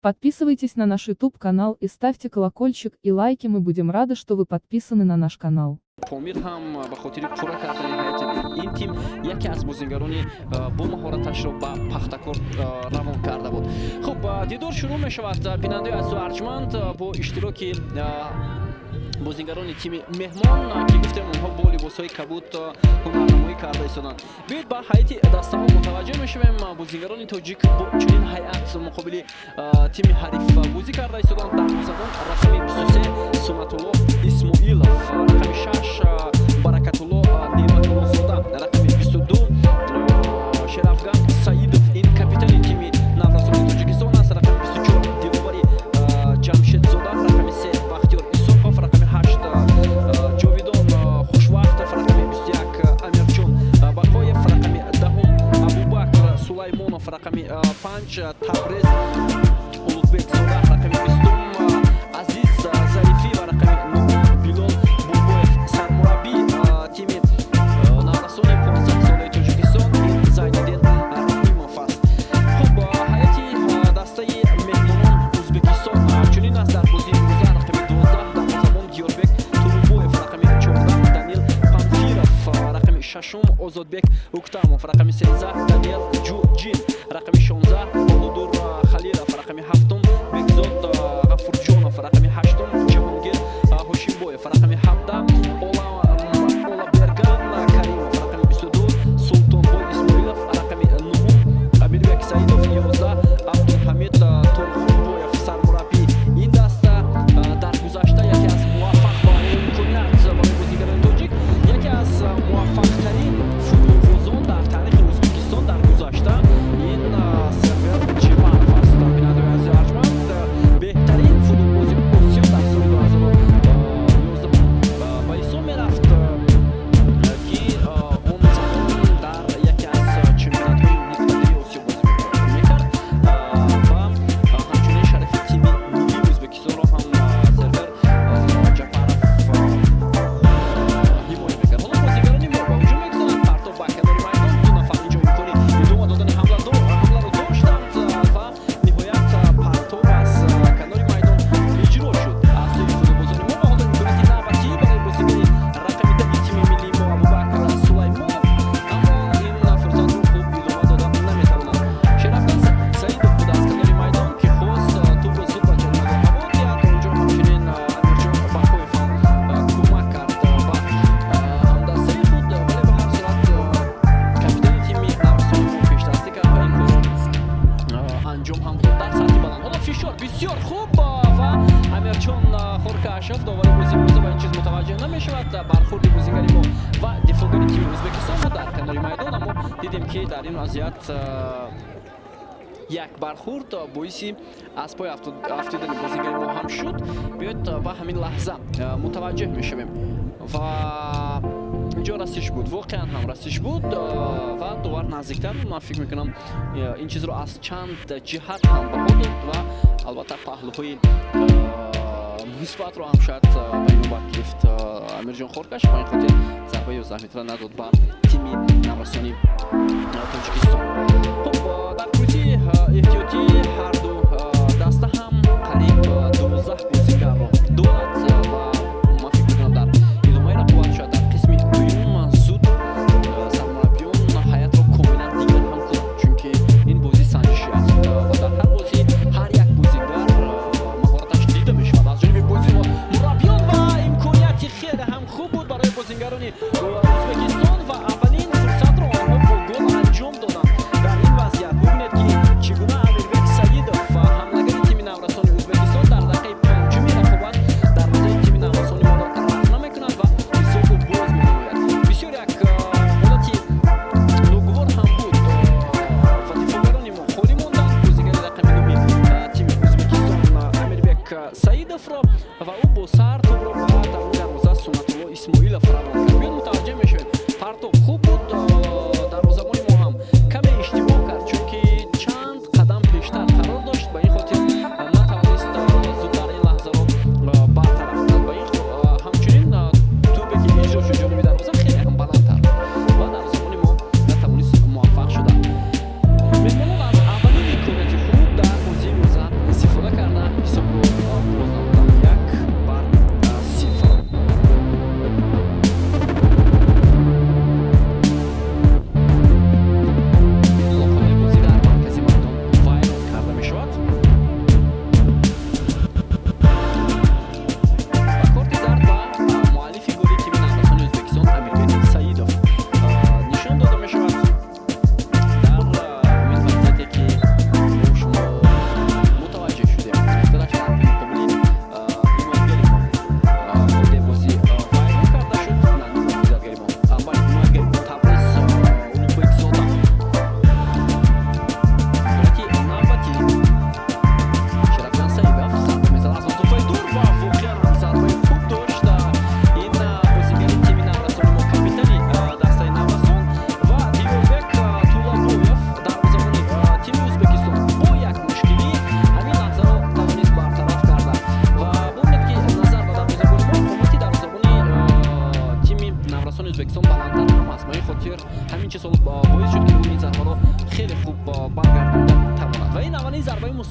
Подписывайтесь на наш YouTube канал и ставьте колокольчик и лайки. Мы будем рады, что вы подписаны на наш канал. Помир ҳам ба хотири пурра кардани ҳайати ин тим яке аз бозингарони бо маҳораташро ба Пахтакор равон карда буд. Хуб, дидор шурӯъ мешавад, бинандаи азизу арҷманд, бо иштироки бозингарони тими меҳмон, ки гуфтем, онҳо бо либосҳои кабуд ҳунарнамоӣ карда истоданд. Биёед, ба ҳайати дастаҳо мутаваҷҷӯҳ мешавем. Бозингарони тоҷик бо чунин ҳайат муқобили тими ҳариф бозӣ карда истоданд. Дарвозабон рақами 23 Сунатулло Исмоилов, рақами 6 Баракатулло Неъматуллозода, рақами 22 Шерафган Саидов, ин капитани тими наврасони Тоҷикистон аст, рақами 24 Диловари Ҷамшедзода, рақами 3 Бахтиёр Исоқов, рақами 8 Ҷовидон Хушвақтов, рақами 21 Амирҷон Бақоев, рақами 10 Абубакр Сулаймонов, рақами 5 Табрез Улуғбекзода, рақами 20 Азиз Зарифӣ ва рақами 9 Билол Бобоев. Сармураббии тими наврасони 15-солаи Тоҷикистон ин Зайниддин Раҳимов аст. Хуб, ҳайати дастаи меҳмонон, Ӯзбекистон, чунин аст дар бозии имрӯза: рақами 12 дарвозабон Диёрбек Турубоев, рақами 14 Данил Панфиров, рақами 6 Озодбек Уктамов, рақами 13 Даниэл Ҷуҷин, рақами 16 Болудур Халилов, рақами 7 Бекзод Ғафурҷонов, рақами 8 Ҷаҳонгир Ҳошимбоев, рақами 17 Олаберган Каримов, рақами 22 Султонбой Исмоилов, рақами 9 Амирбек Саидов, 11 Абдулҳамид Торғунбоев. Сармураббии ин даста дар гузашта яке аз муваффақ ва имконият барои бозигарони тоҷик, яке аз муваффақтарин футболбозон дар таърихи Ӯзбекистон дар гузашта ин Сервер Ҷепаров аст. Бинандаи азизи арҷманд, беҳтарин футболбози Осиё дар соли 2011 ба ҳисоб мерафт, ки он замон дар яке аз чемпионатҳои муқтадири Осиё бозӣ мекард ва ҳамчунин шарафи тими миллии Ӯзбекистонро ҳам Сервер Ҷапаров ҳимоя мекард. Ҳоло бозигарони мо ба ҳуҷум мегузоранд. Партов ба канори майдон, ду нафар инҷо имкони идома додани ҳамларо доштанд ва ниҳоят партов аз канори майдон иҷро шуд аз сӯи футболбозони мо. Ва ҳоло имконияти навбатӣ барои бозигари рақами 10 тими миллии мо Абубакр Сулаймонов, аммо ин фурсатро хуб идома дода наметавонад. Шерафган Саидов буд аз канори майдон, ки хост тӯбро зуд ба ҷаримагоҳ ҳаво диҳад. Онҷо ҳамчунин Амирҷон Бақоев ҳам кӯмак кард ба ҳамдастаи худ, вале ба ҳар сурат капитани тими наврасони мо пешдастӣ кард ва ин корро анҷом ҳам дод дар сатҳи баланд. Ҳоло фишор бисёр хуб ва Амирҷон Хоркашев, довари бозии имрӯза, ба ин чиз мутаваҷҷеҳ намешавад. Бархурди бозигари мо ва дифоъгари тими Ӯзбекистон буд дар канори майдон, аммо дидем, ки дар ин вазъият як бархурд боиси аз пой афтидани бозигари мо ҳам шуд. Биёед, ба ҳамин лаҳза мутаваҷҷеҳ мешавем ва инҷо расиш буд, воқеан ҳам расиш буд ва довар наздиктар буд. Ман фикр мекунам, ин чизро аз чанд ҷиҳат ҳам баҳо дод ва албатта паҳлӯҳои мусбатро ҳам шояд ба инобат гирифт Амирҷон Хоркаш, ба ин хотир зарбаи 11 метра надод ба тими наврасони Тоҷикистон. Хуб, дар курсии эҳтиётӣ ҳарду даста ҳам қариб 12 бозигарро дорад ва ман фикр мекунам, дар идомаи рақобат, шояд дар қисми дуюм, зуд сармураббиён ҳайатро комилан дигар ҳам кунанд, чунки ин бозӣ санҷишӣ аст ва дар ҳар бозӣ ҳар як бозигар маҳораташ дида мешавад аз ҷониби бози мураббиён. Ва имконияти хеле ҳам хуб буд барои бозигарони Ӯзбекистон ва аввалин фурсатро онҳо бо гол анҷом доданд. Дар ин вазъият бубинед, ки чӣ гуна Амирбек Саидов, ҳамлагари тими наврасони Ӯзбекистон, дар дақиқаи панҷуми рақобат дарвозаи тими наврасони моро рахна мекунад ва ҳисобро боз менамояд. Бисёр як ҳолати ногувор ҳам буд ва дифоъгарони мо холӣ монданд. Бозигари рақами 9 тими Ӯзбекистон Амирбек Саидовро ва ӯ бо сар тӯбро ба даруни дарвоза Сунатулло Исмоилов равон кард. Биёед, мутаваҷҷеҳ мешавед, партов хуб буд, дарвозабони мо ҳам каме иштибоҳ кард, чунки чанд қадам пештар қарор дошт, ба ин хотир натавонист зудтар ин лаҳзаро бартараф кунад. Ба ин ҳамчунин тӯбе, ки иҷро шуд ҷониби дарвоза, хеле ҳам баландтар буд ва дарвозабони мо натавонист муваффақ шуда. Меҳмонон аз аввалин имконияти хуб дар бозии имрӯза истифода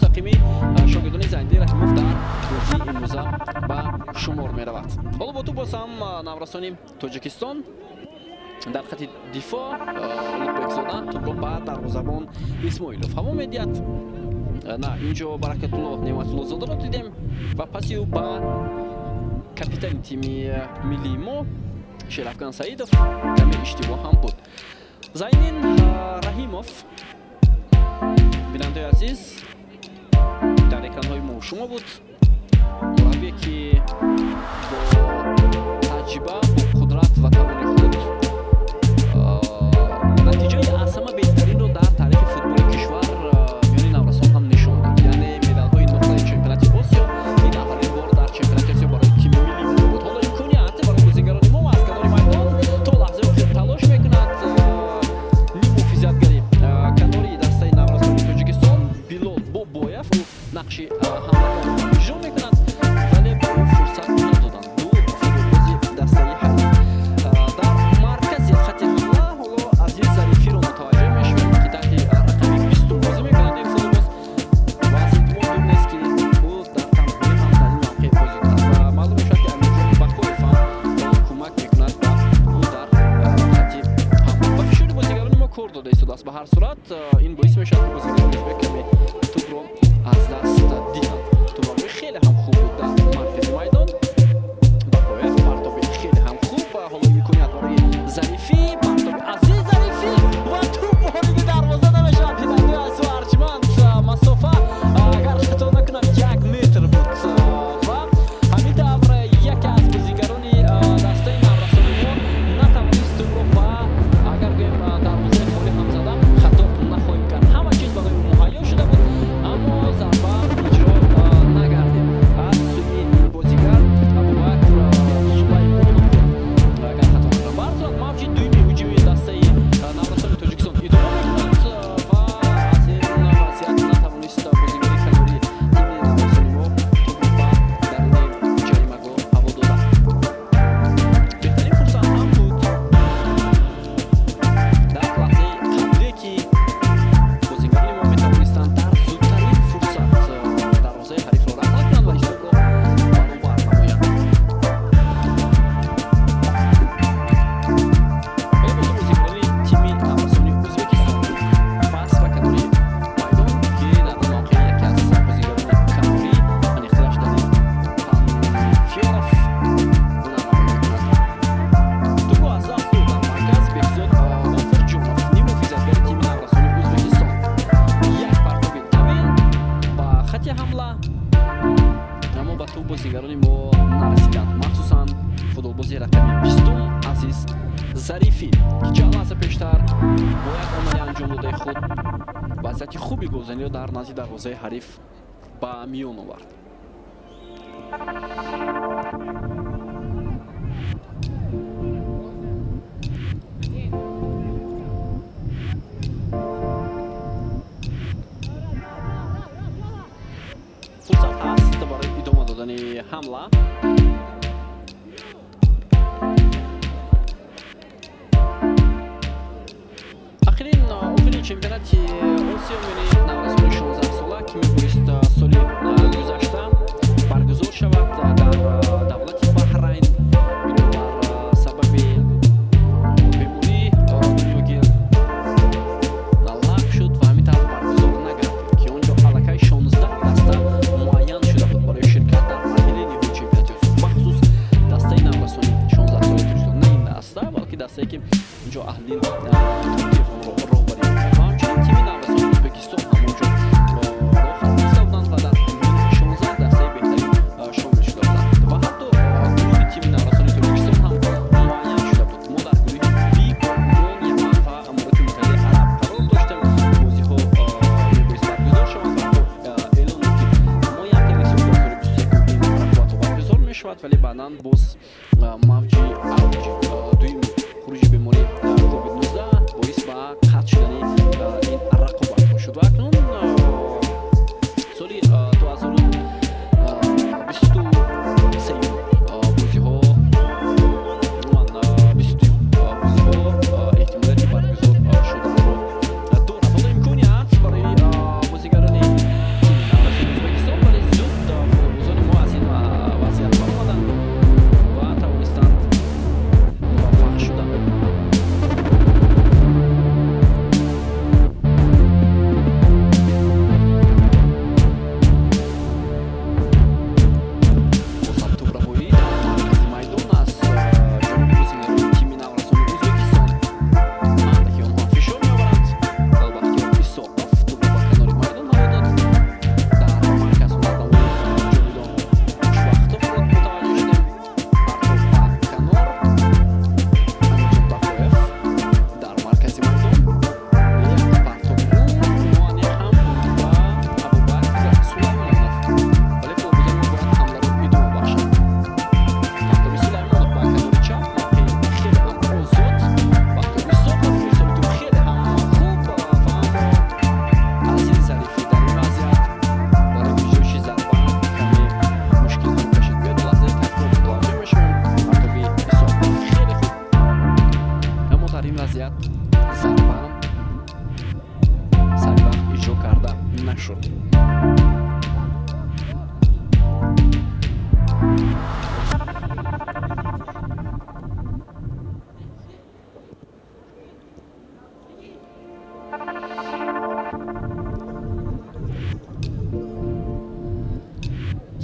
Мустақими шогирдони Зайниддин Раҳимов дар бозии имрӯза ба шумор меравад. Ҳоло бо тӯб боз ҳам наврасони Тоҷикистон дар хати дифоъ. Улуғбекзода тӯбро ба дарвозабон Исмоилов ҳаво медиҳад. На, инҷо Баракатулло Неъматуллозодаро дидем ва паси ӯ ба капитани тими миллии мо Шерафган Саидов. Каме иштибоҳ ҳам буд. Зайниддин Раҳимов, бинандаи азиз, дар экранҳои мо шумо буд, мураббие, ки бо таҷриба, бо қудрат ва тавони худ натиҷаи аз ҳама беҳтаринро дар таърихи футболи кишвар миёни наврасон ҳам нишон дод, яъне медалҳои нуқраи чемпионати Осиё. Ин аввалин бор дар чемпионати Осиё барои тими милли мо буд. Ҳоло имконият барои бозигарони мо аз канори майдон то лаҳзаи охир талош мекунад ниммуҳофизатгари канори дастаи наврасони Тоҷикистон Билол Бобоев. Ӯ нақши ҳамларо иҷро мекунад, вале ба ӯ фурсат надоданд ду футболбози дастаи ҳариф. Дар маркази хати ҳамла ҳоло Азиз Зарифиро мутаваҷҷӯҳ мешавем, ки таҳти рақами 20-ум бозӣ мекунад ин футболбоз, ва аз эҳтимол дур нест, ки ӯ дар танҳоӣ ҳам дар ин мавқеъ бозӣ кунад ва маълум мешавад, ки Амирҷон Бақоев ҳам кӯмак мекунад ба ӯ дар хати ҳамла ва фишори бозигарони мо кор дода истодааст. Ба ҳар сурат, ин боис мешавад, ки бозигарони ӯзбек каме тӯбро аз даст диҳанд. Тӯббардорӣ хеле ҳам хуб буд дар маркази майдон. Бақоев, партоби хеле ҳам хуб ва ҳоло имконият барои Зарифӣ, партоби Азиз Зарифӣ ва тӯб вориди дарвоза намешавад. Бинандаи азизу арҷманд, масофа, агар хато накунам, 1 метр буд ва ҳамин тавр яке аз бозигарони дастаи наврасони мо натавонист тӯбро ба, агар гӯем, дарвозаи холӣ ҳам зада, хато нахоҳем кард. Ҳама чиз барои ӯ муҳайё шуда буд, аммо зарба иҷро нагардид аз сӯи бозигар Абубакр Сулаймонов, агар хато накунам. Ба ҳар сурат, мавҷи дуюми ҳуҷуми дастаи наврасони Тоҷикистон идома мекунад ва аз ин вазъият натавонист бозигари канори тими наврасони мо тӯбро ба даруни ҷаримагоҳ ҳаво дода. Беҳтарин фурсат ҳам буд дар лаҳзаи қабле, ки бозигарони мо метавонистанд дар зудтарин фурсат дарвозаи ҳарифро рахна кунанд ва ҳисобро баробар намоянд. Ҳоло бозӣ бозигарони тими наврасони Ӯзбекистон, пас ба канори майдон, ки дар он мавқеъ яке аз бозигарони канорӣ, аниқтараш Данил Панфёров, ҳунарнамоӣ мекунад. Тӯбро аз даст дод дар марказ Бекзод Ғофурҷонов, ниммуҳофизатгари тими наврасони Ӯзбекистон. Як партоби тавил ба хати ҳамла, аммо ба тӯб бозигарони мо нарасиданд, махсусан футболбози рақами 20-ум Азиз Зарифӣ, ки чанд лаҳза пештар бо як амали анҷом додаи худ вазъияти хуби голзаниро дар назди дарвозаи ҳариф ба миён овард. Фурсат ҳаст барои идома додани ҳамла. Ахирин охири чемпионати Осиё миёни наврасони 16-сола, ки мебоист соли гузашта баргузор шавад дар давлати Баҳрайн, бинобар сабаби бемории дунёгир лағв шуд ва ҳамин тавр баргузор нагардид, ки он ҷо аллакай 16 даста муайян шуда буд барои ширкат дар марҳилаи ниҳоии чемпионати Осиё, бахусус дастаи наврасони 16-солаи Тоҷикистон. На ин даста, балки дастае, ки инҷо Аҳлиддин Турдиев онро роҳбарӣ мекард, ва ҳамчунин тими наврасони Ӯзбекистон ҳамон ҷо роҳ ёфта буданд ва дар миёни 16 дастаи беҳтарин шомил шуда буданд ва ҳатто гурӯҳи тими наврасони Тоҷикистон ҳам муайян шуда буд. Мо дар гурӯҳи Би бо Урон, Яман ва Аморати Муттаҳидаи Араб қарор доштем. Бозиҳо мебоист баргузор шаванд ва ҳатто эълон буд, ки моҳи апрели соли 2021 ин рақобатҳо баргузор мешавад, вале баъдан боз мавҷи авҷи дуюми хуруҷи бемории COVID-19 боис ба қатъ шудани ин рақобатҳо шуд. Ва акнун соли 2023 бозиҳо, умуман 22 бозиҳо эҳтимолияти баргузор шуданро дорад. Ҳоло имконият барои бозигарони тими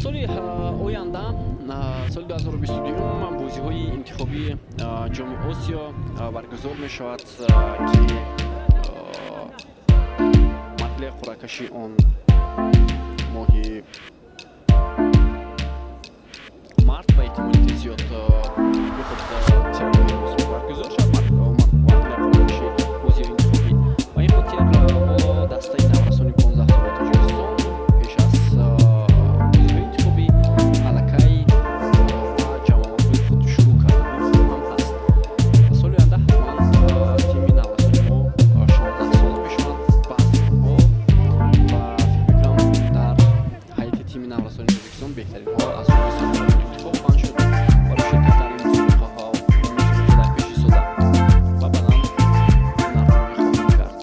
Соли оянда, соли 2022, бозиҳои интихобии Ҷоми Осиё баргузор мешавад, ки марҳилаи қуръакашии он моҳи март ба эҳтимолияти зиёд биход баргузор шавад, марҳилаи қуръакашии бозиҳои интихобӣ. Ба ин хотир ҳоло дастаи наврасони 15-солаи Тоҷикистон пеш аз бозиҳои интихобӣ аллакай ба ҷамъоварҳои худ шурӯъ кард. Ин хуб ҳам ҳаст. Соли оянда ҳатман тими наврасони мо 16-сола мешаванд баъзе онҳо ва фикр мекунам, дар ҳайати тими наврасони Тоҷикистон беҳтаринҳо аз ҷониби сармураббиён интихоб хоҳанд шуд барои ширкат дар ин мусобиқаҳо, мусобиқа дар пеш истода ва баъдан ҳунарнамоӣ хоҳанд кард.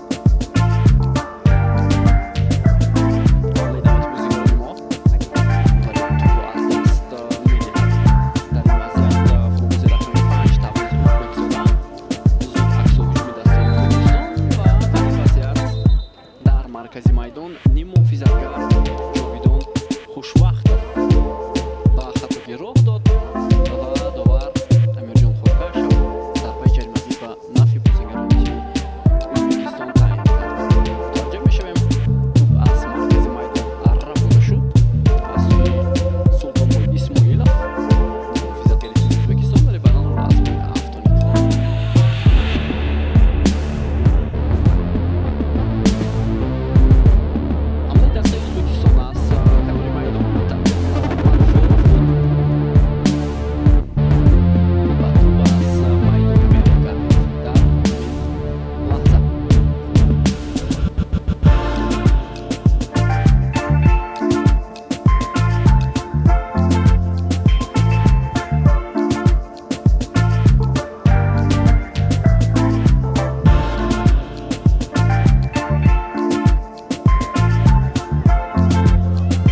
Ҳамлаи навбати бозигарони мо, вале тӯбро аз даст медиҳад. Дар ин вазъият футболбози рақами 5 Таврез Ӯзбекзода зуд аксу ҳуҷуми дастаи Ӯзбекистон ва дар ин вазъият дар маркази майдон ниммуҳофизатгар Ҷовидон Хушвақтов ба хатогӣ роҳ дод ва довар Амирҷон Хоркашов зарбаи ҷаримавӣ ба нафъи бозигарони тими Ӯзбекистон таъин кард. Мутаваҷҷеҳ мешавем, тӯб аз маркази майдон рабуда шуд аз сӯи Султонбой Исмоилов, муҳофизатгари тими Ӯзбекистон, вале баъдан ӯро аз пой афтонид. Ҳамлаи дастаи Ӯзбекистон аз канори майдон, Манфуров буд ва тӯб аз майдон берун гардид дар ҳамин лаҳза.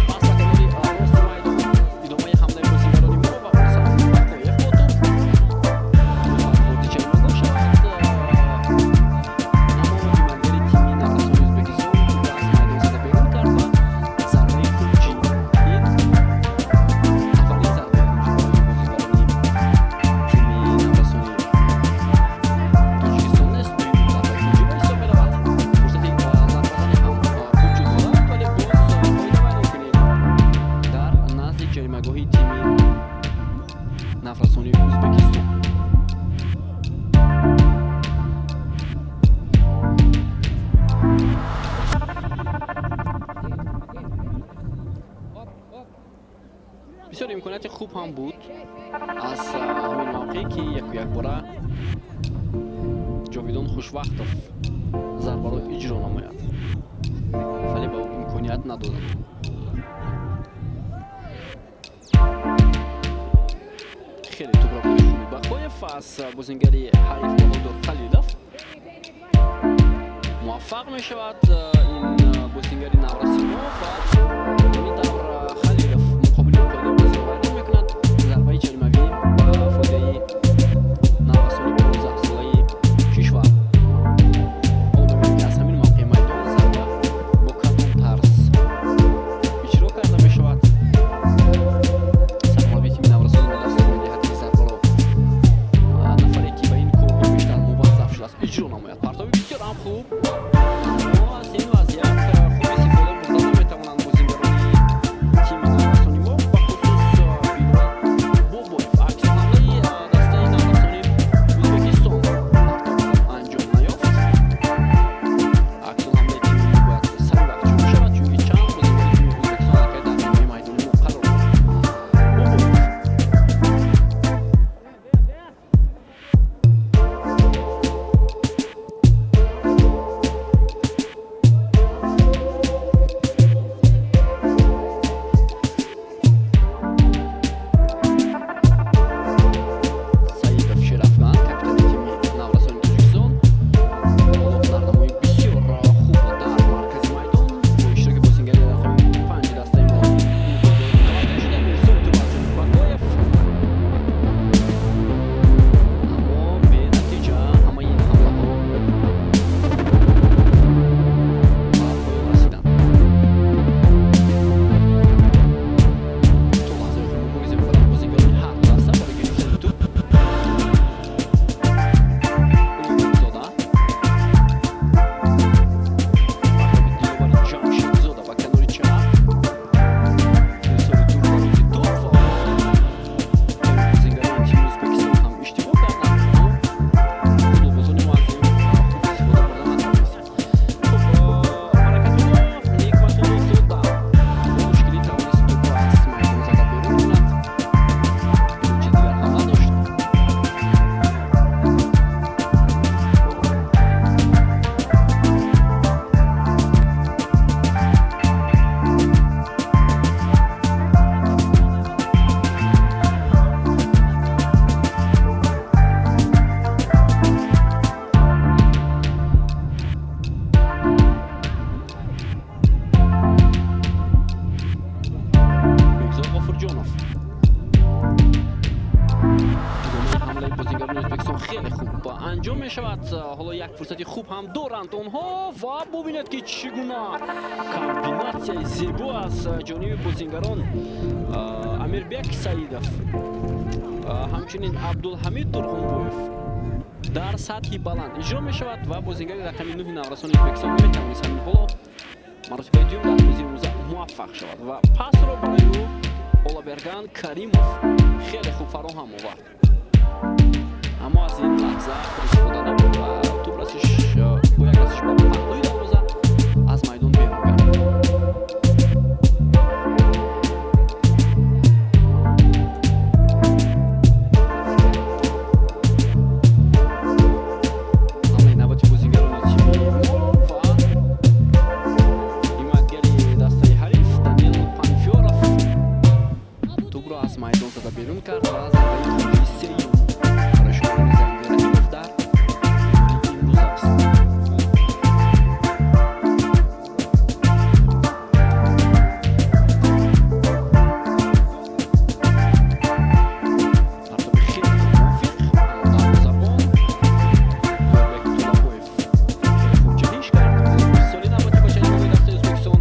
Пас ба канори рости майдон, идомаи ҳамлаи бозигарони мо ва боз ҳам Бақоев бо тӯб бархӯрди ҷаримагоҳ шавад, аммо ҳимоятгари тими наврасони Ӯзбекистон тӯбро аз майдон зада берун кард ва зарбаи кунҷӣ. Ин аввалин зарбаи кунҷӣ барои бозигарони тими наврасони Тоҷикистон нест, дуюмин зарбаи кунҷӣ ба ҳисоб меравад. Фурсати зарбазанӣ ҳам вуҷуд дорад, вале боз қоидавайронкунӣ дар назди ҷаримагоҳи тими наврасони Ӯзбекистон. Бисёр имконияти хуб ҳам буд аз ҳамин мавқеъ, ки яку якбора Ҷовидон Хушвақтов зарбаро иҷро намояд, вале ба ӯ имконият надоданд. Хеле тӯбрабои хуби Бақоев аз бозингари ҳариф Баҳодур Халилов муваффақ мешавад ин бозингари навраси мо ва ҳамин тавр Халилов муқобили қоидаи бозиро вайрон мекунад. Зарбаи ҷаримавӣ ба фоидаи наврасони 15-солаи кишвар. Ҳоло мебинем, ки аз ҳамин мавқеи майдон зарба бо кадом тарз иҷро карда мешавад. Сармураббии тими наврасони мо дастур медиҳад, ки зарбаро нафаре, ки ба ин корҳо бештар муваззаф шудааст, иҷро намояд. Партоби бисёр ҳам хуб, аммо аз ин вазъият хуб истифода бурда наметавонанд бозингарони Амирҷонов. Ҳамлаи бозигарони Ӯзбекистон хеле хуб анҷом мешавад. Ҳоло як фурсати хуб ҳам доранд онҳо ва бубинед, ки чӣ гуна комбинатсияи зебо аз ҷониби бозингарон Амирбек Саидов, ҳамчунин Абдулҳамид Турғунбоев дар сатҳи баланд иҷро мешавад ва бозингари рақами 9 наврасони Ӯзбекистон метавонист ҳамин ҳоло маротибаи дуюм дар бозии имрӯза муваффақ шавад ва пасро барои ӯ Олаберган Каримов хеле хуб фароҳам овард, аммо аз ин лаҳза худ истифода набуд ва тӯб расиш бо як расиш ба паҳлӯи дарвоза аз майдон берун гардид. Ҳамлаи навбати бозингарони тими мо ва ҳимоятгари дастаи ҳариф Данил Панфёров тӯбро аз майдон зада берун кард ва зарбаи кунҷи сеюм барои шумораи Замир Раҳимов дар бозии имрӯз аст. Партоби хеле мувофиқ, дарвозабон Ёрбек Тулабоев хеле хуб ҷаҳиш кард. Ирсоли навбати ба чашмони дастаи Ӯзбекистон,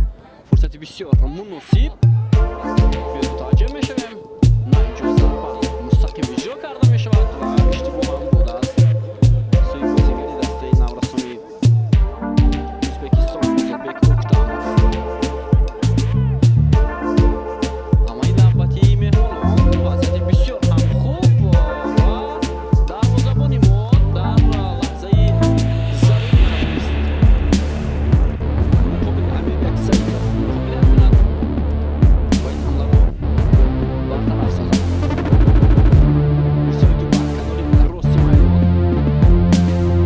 фурсати бисёр муносиб. Биёед, мутаваҷҷеҳ мешавем. На, инҷо зарба мустақим иҷро карда мешавад ва иштибоҳ ҳам буд аз сӯи бозигари дастаи наврасони Ӯзбекистон Озодбек Уктамов. Ҳамлаи навбатии меҳмонон, вазъияти бисёр ҳам хуб ва дарвозабони мо дар лаҳзаи зарурӣ тавонист муқобили Амирбек Саидов муқобилат кунад ва ин ҳамларо бартараф созад. Ирсоли тӯб ба канори рости майдон.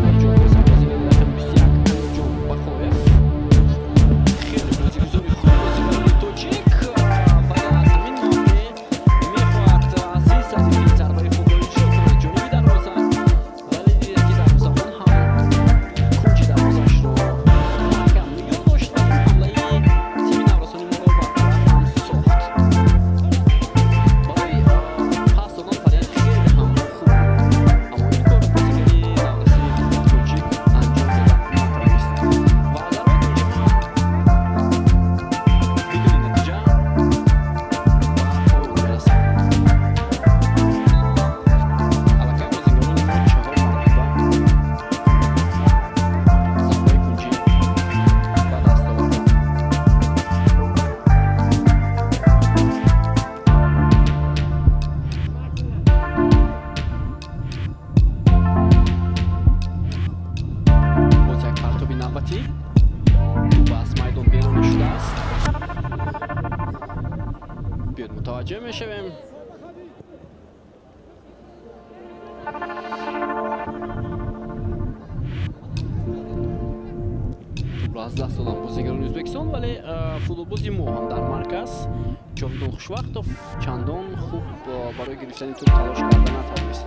Инҷо боз ҳам бозигари рақами 21 Амирҷон Бахоев. Хеле бозигузори хуб бозигарони тоҷик, вале аз ҳамин мавқеъ мехоҳад Азиз Азизӣ зарбаи худро иҷро кунад ҷониби дарвоза, вале дидед, ки дарвозабон ҳам кунҷи дарвозаашро маҳкам нигоҳ дошт ва ин ҳамлаи тими наврасони моро бартараф ҳам сохт. Барои пас додан вариант хеле ҳам хуб буд, аммо ин корро бозигари навраси тоҷик анҷом дода натавонист ва зарбаи кунҷӣ ҳам бидуни натиҷа ба поён мерасад. Аллакай бозингарони мо чаҳор маротиба зарбаи кунҷӣ ба даст оварданд. Боз як партоби навбатӣ, тӯб аз майдон берун шудааст. Биёед, мутаваҷҷеҳ мешавем. Тӯбро аз даст доданд бозигарони Ӯзбекистон, вале футболбози мо ҳам дар марказ Ҷовидон Хушвақтов чандон хуб барои гирифтани тӯб талош карда натавонист.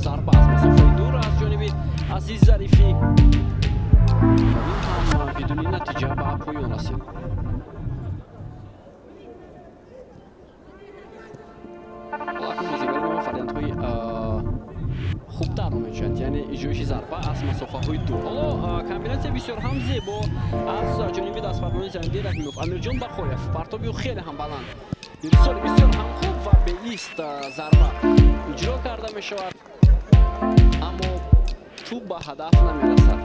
Зарба аз масофаи дур аз ҷониби Азиз Зарифӣ ва ин ҳам бидуни натиҷа ба поён расид. Акнун бозигарони мо фариантҳои хубтарро меҷӯянд, яъне иҷроиши зарба аз масофаҳои дур. Ҳоло комбинатсия бисёр ҳам зебо аз ҷониби дастпарвони Зайниддин Раҳимов. Амирҷон Бақоев, партоби ӯ хеле ҳам баланд, ирсоли бисёр ҳам хуб ва беист зарба иҷро карда мешавад, аммо тӯб ба ҳадаф намерасад.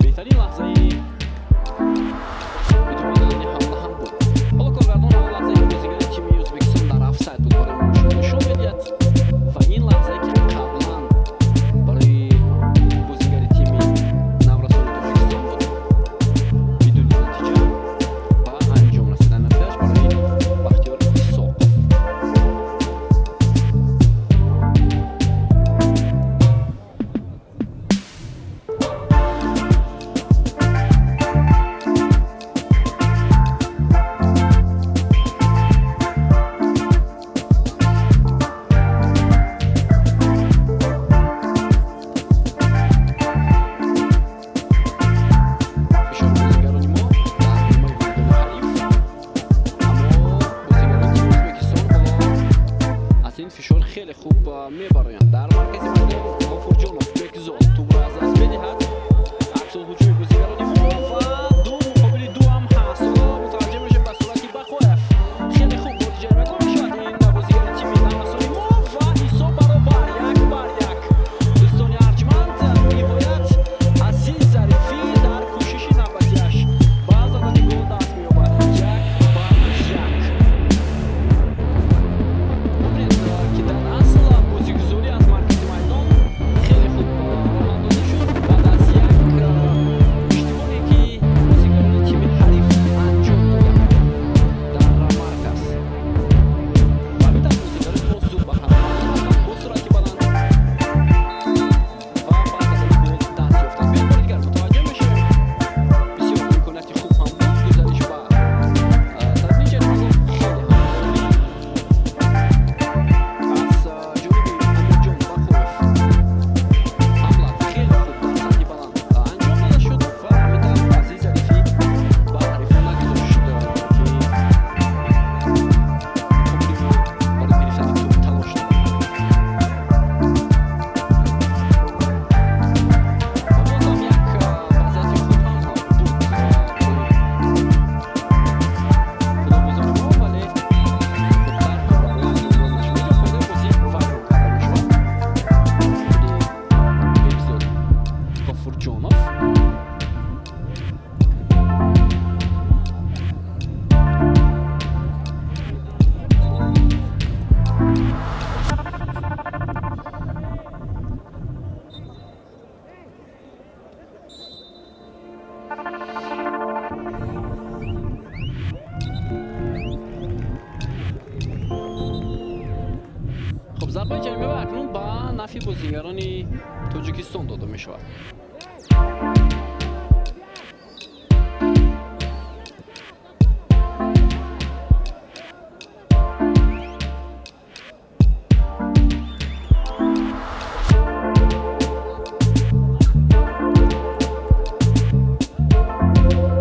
Беҳтарин лаҳзаи идома додани ҳамла ҳам буд. Ҳоло коргардон он лаҳзае ки бозигари тими Ӯзбекистон дар офсайд буд, барои мо шумо нишон медиҳад ва ин лаҳзае ки қаблан барои бозигари тими наврасони Тоҷикистон буд, бидуни натиҷа ба анҷом расидан натиҷааш барои Бахтиёр Исоқов. Фишори бозигарони мо дар нимаи майдони ҳариф, аммо бозигарони тими Ӯзбекистон ҳоло аз ин фишор хеле хуб мебароянд. Дар маркази майдон Ғофурҷонов Бекзод тӯбро аз даст медиҳад. Аксулҳуҷуми бозигарони мо ва ду муқобили ду ҳам ҳаст. Ҳоло мутаваҷҷеҳ мешавем ба сурати Бақоев. Хеле хуб ворди ҷаримагоҳ мешавад ин бозигари тими наврасони мо ва ҳисоб баробар, 1-1. Дӯстони арҷманд, ниҳоят Азиз Зарифӣ дар кӯшиши навбатиаш ба задани гол даст меёбад. 1-1. Бубинед, ки дар асл бозигузорӣ аз маркази майдон хеле хуб роҳандозӣ шуд баъд аз як иштибоҳе, ки бозигарони тими ҳариф анҷом доданд дар марказ. Ва ҳамин тавр бозигарони мо зуд ба ҳаракат омаданд бо суръати баланд ва ба задани гол даст ёфтанд. Биёед, бори дигар мутаваҷҷеҳ мешавем. Бисёр имконияти хуб ҳам буд, гузариш ба тарафи ҷаримагоҳ хеле ҳам олӣ аз ҷониби Амирҷон Бақоев. Ҳамла хеле хуб дар сатҳи баланд анҷом дода шуд ва ҳамин тавр Азиз Зарифӣ ба ҳарифон нагузошт, ки муқобили ӯ барои гирифтани тӯб талош намояд. Ва бозам як вазъияти хуб ҳам буд барои худомӯзони мо, вале хубтар ҳамраҳои анҷом дода нашуд. Инҷо қоидаи бозӣ вайрон карда мешавад. Худи Бекзод Ғофурҷонов. Хуб, зарбаи ҷаримава акнун ба нафъи бозигарони Тоҷикистон дода мешавад.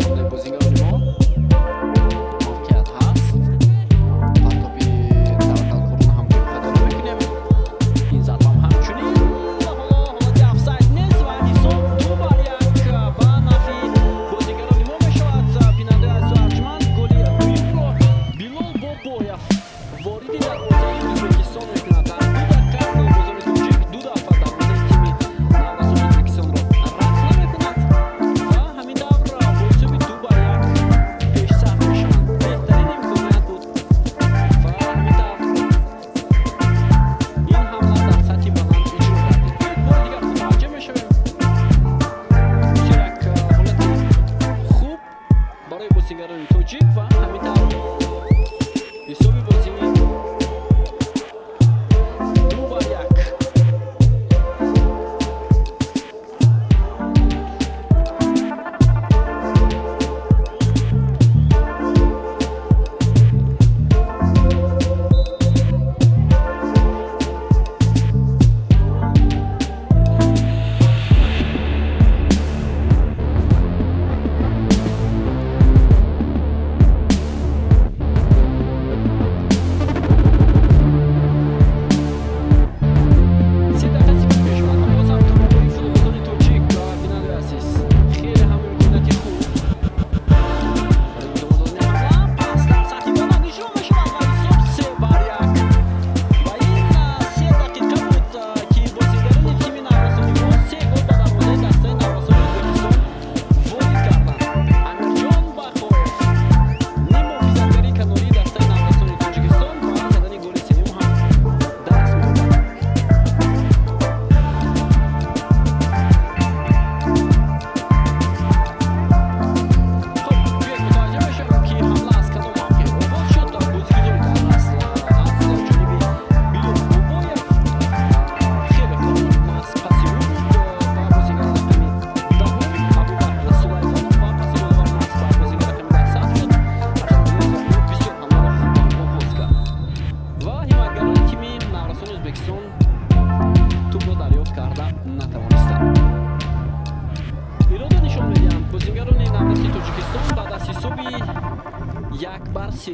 Ҳамлаи бозигарони мо, мавқеият ҳаст. Партоби таваккалкорона ҳам ки хато намекунем. Ин зарбам ҳамчунин. Ҳоло ҳолати офсайд нест ва ҳисоб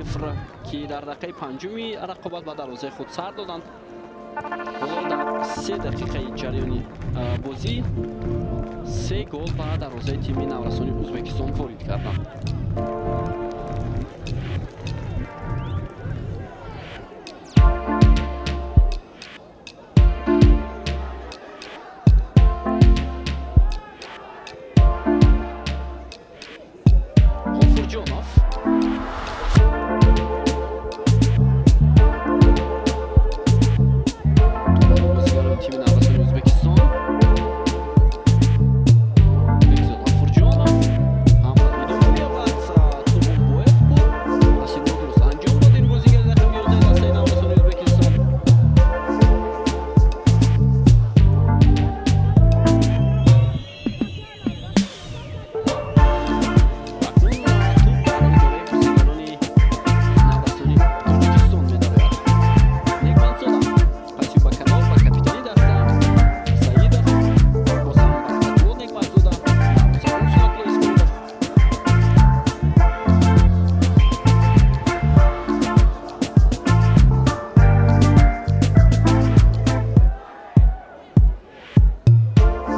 0, ки дар дақиқаи панҷуми рақобат ба дарвозаи худ сар доданд. Ҳоло дар 3 дақиқаи ҷараёни бозӣ 3 гол ба дарвозаи тими наврасони Ӯзбекистон ворид карданд. Ғофурҷонов. Бозигарони тими наврасони Ӯзбекистон. Бекзод Ғафурҷонов ҳамла идома меёбад. Тубонбоев буд. Паси нодуруст анҷом дод ин бозигари рақами 11 дастаи наврасони Ӯзбекистон. Акнун тӯб дар идораи бозигарони наврасони Тоҷикистон медарояд. Некмандзода паси ба канор ба капитани даста Саидов, боз ҳам Баракатулло Некмандзода, дарвозабон Сунатулло Исмоилов.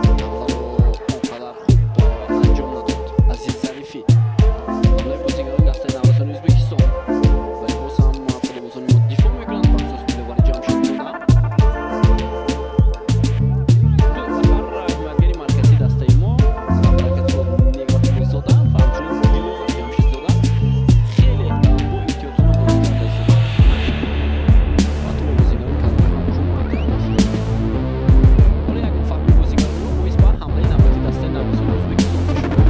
Ҳамларо он қадар хуб анҷом надод Азиз Зарифӣ. Ҳамлаи бозигарони дастаи наврасони Ӯзбекистон, вале боз ҳам футболбозони мо дифоъ мекунанд, бахусус Диловари Ҷамшедзода. Ду нафар ҳимоятгари марказии дастаи мо, Баракатулло Неъматуллозода ва ҳамчунин Диловар Ҷамшедзода, хеле бо эҳтиётона бозӣ карда истодаанд ва ҳатто бо бозигарони канорӣ ҳам кӯмак карда истодаанд. Ҳоло ягон фарқи бозигарони мо боис ба ҳамлаи навбатии дастаи наврасони Ӯзбекистон мешуд.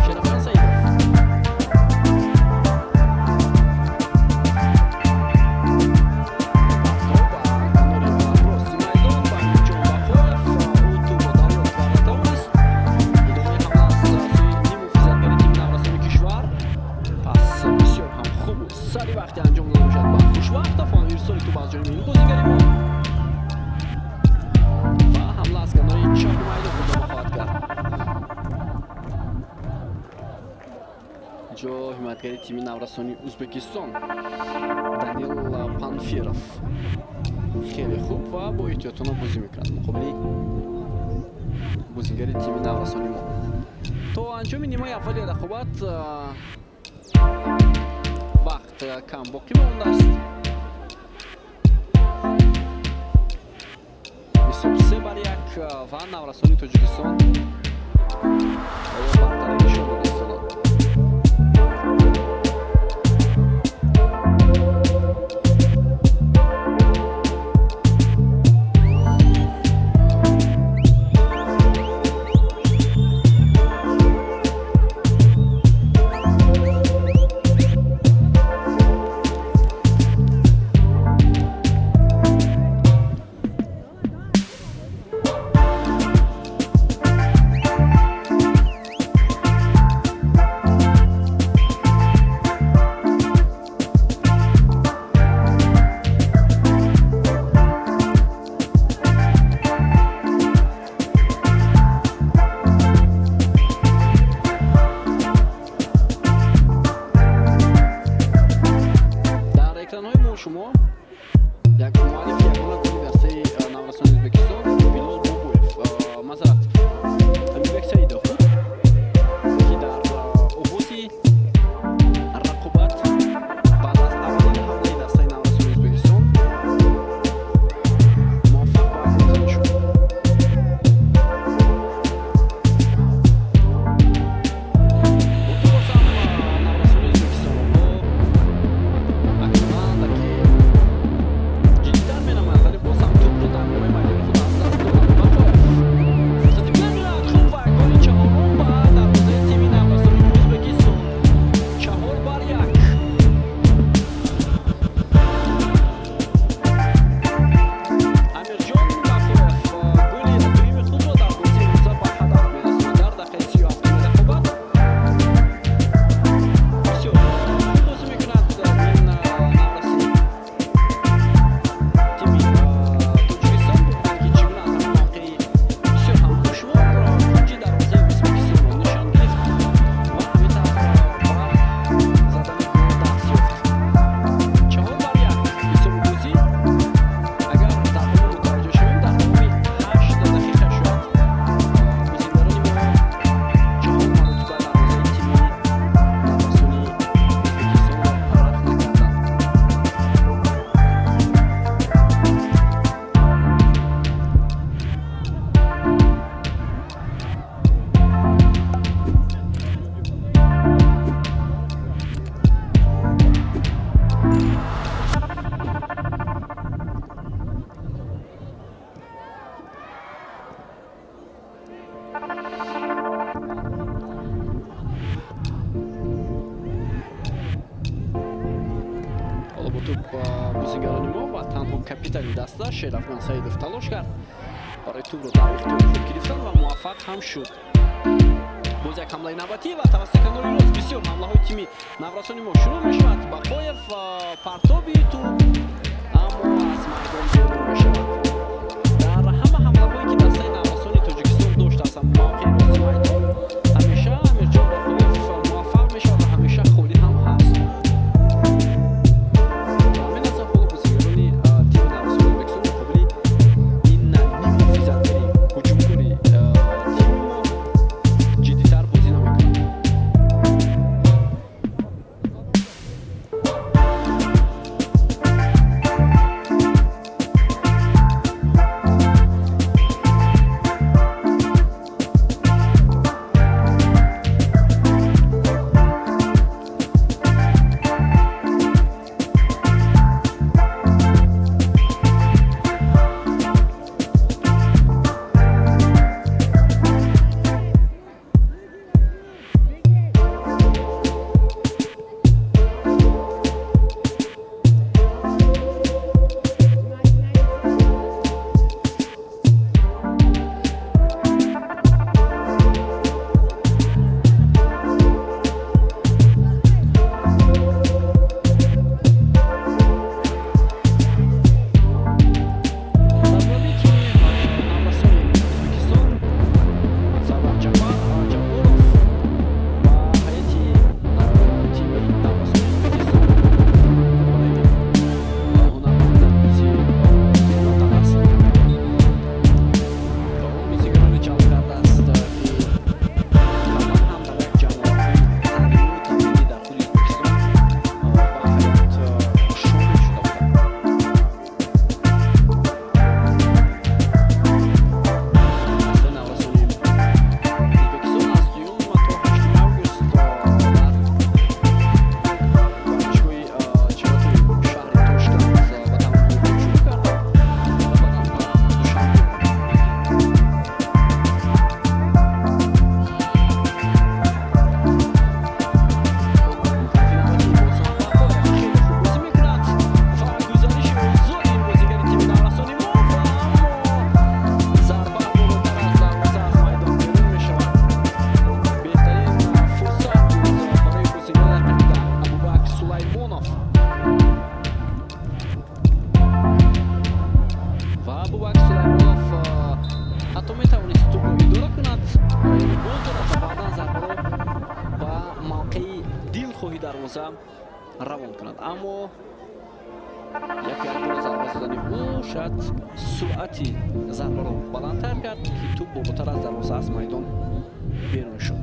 Шерафхан Саидов. Тоб ба канори рости майдон ба Амирҷон Бақоев. Ӯ тӯбро дарёфт карда тавонист. Идомаи ҳамла аз сӯи ниммуҳофизатгари тими наврасони кишвар. Пас бисёр ҳам хубу сари вақти анҷом дода мешавад ба Хушвақтов. Он ирсоли тӯб аз ҷониби ин бозигари мо ва ҳамла аз канори чапи майдон идома хоҳад кард. Инҷо ҳимоятгари тими наврасони Ӯзбекистон Данил Панфиров хеле хуб ва бо эҳтиётона бозӣ мекунад муқобили бозигари тими наврасони мо. То анҷоми нимаи аввали рақобат вақт кам боқӣ мондааст. Ҳисоб 3-1 ва наврасони Тоҷикистон оё бартарӣ нишон дода истоданд. Дар экранҳои мо шумо як муаллифи ягона голи дастаи наврасони Ӯзбекистон Билол Бобоев, маъзарат, Амирбек Саидов буд, ки дар оғози рақобат баъд аз аввалин ҳамлаи дастаи наврасони Ӯзбекистон муваффақ ба голзанӣ шуд. Боз ҳам наврасони Ӯзбекистон бо Акманда, ки Ҳоло бо тӯб бозигарони мо ва танҳо капитани даста Шерафган Саидов талош кард барои тӯбро дар ихтиёри худ гирифтан ва муваффақ ҳам шуд. Боз як ҳамлаи навбатӣ ва тавассути канори рост бисёр ҳамлаҳои тими наврасони мо шурӯъ мешавад. Бақоев, партоби тӯб, аммо аз майдон берун мешавад. Дар ҳама ҳамлаҳое, ки дастаи наврасони Тоҷикистон дошт аз мавқеи рости майдон, ҳамеша Амирҷон Бақоев муваффақ мешавад ва ҳамеша холӣ ҳам ҳаст. Ҳамин лаҳза ҳоло бозигарони тими наврасони Ӯзбекистон муқобили ин нимуҳофизатгари ҳуҷумкори тими мо ҷиддитар бозӣ намекунанд. Сармураббии тими наврасони Ӯзбекистон Сарвар Ҷабборов ба ҳайати тими наврасони Ӯзбекистон барои ҳунарманд дар бозӣ хидматтар аст ва он бозигаронро ҷалб кардааст, ки қаблан ҳам дар як ҷамоаҳои таълимию тамринӣ дар худи Ӯзбекистон ба ҳайат шомил шуда буданд. Дастаи наврасони Ӯзбекистон аз дуюм то 8 август дар варзишгоҳи чемпионати шаҳри Тошканд ба тамринҳои худ шурӯъ карданд ва баъдан ба Душанбе омаданд. Тарафи навбатӣ Босон Бақоев хеле хуб бозӣ мекунад ва гузариши озоди бозигари тими наврасони мо ва аммо зарба болотар аз дарвоза аз майдон берун мешавад. Беҳтарин фурсат буд барои бозигари рақами 10 Абубакр Сулаймонов ва Абубакр Сулаймонов ҳатто метавонист тӯбро идора кунад, яъне боз дорад ва баъдан зарбаро ба мавқеи дилхоҳи дарвоза равон кунад, аммо яку якбора зарба задани ӯ шояд суръати зарбаро баландтар кард, ки тӯб болотар аз дарвоза аз майдон берун шуд.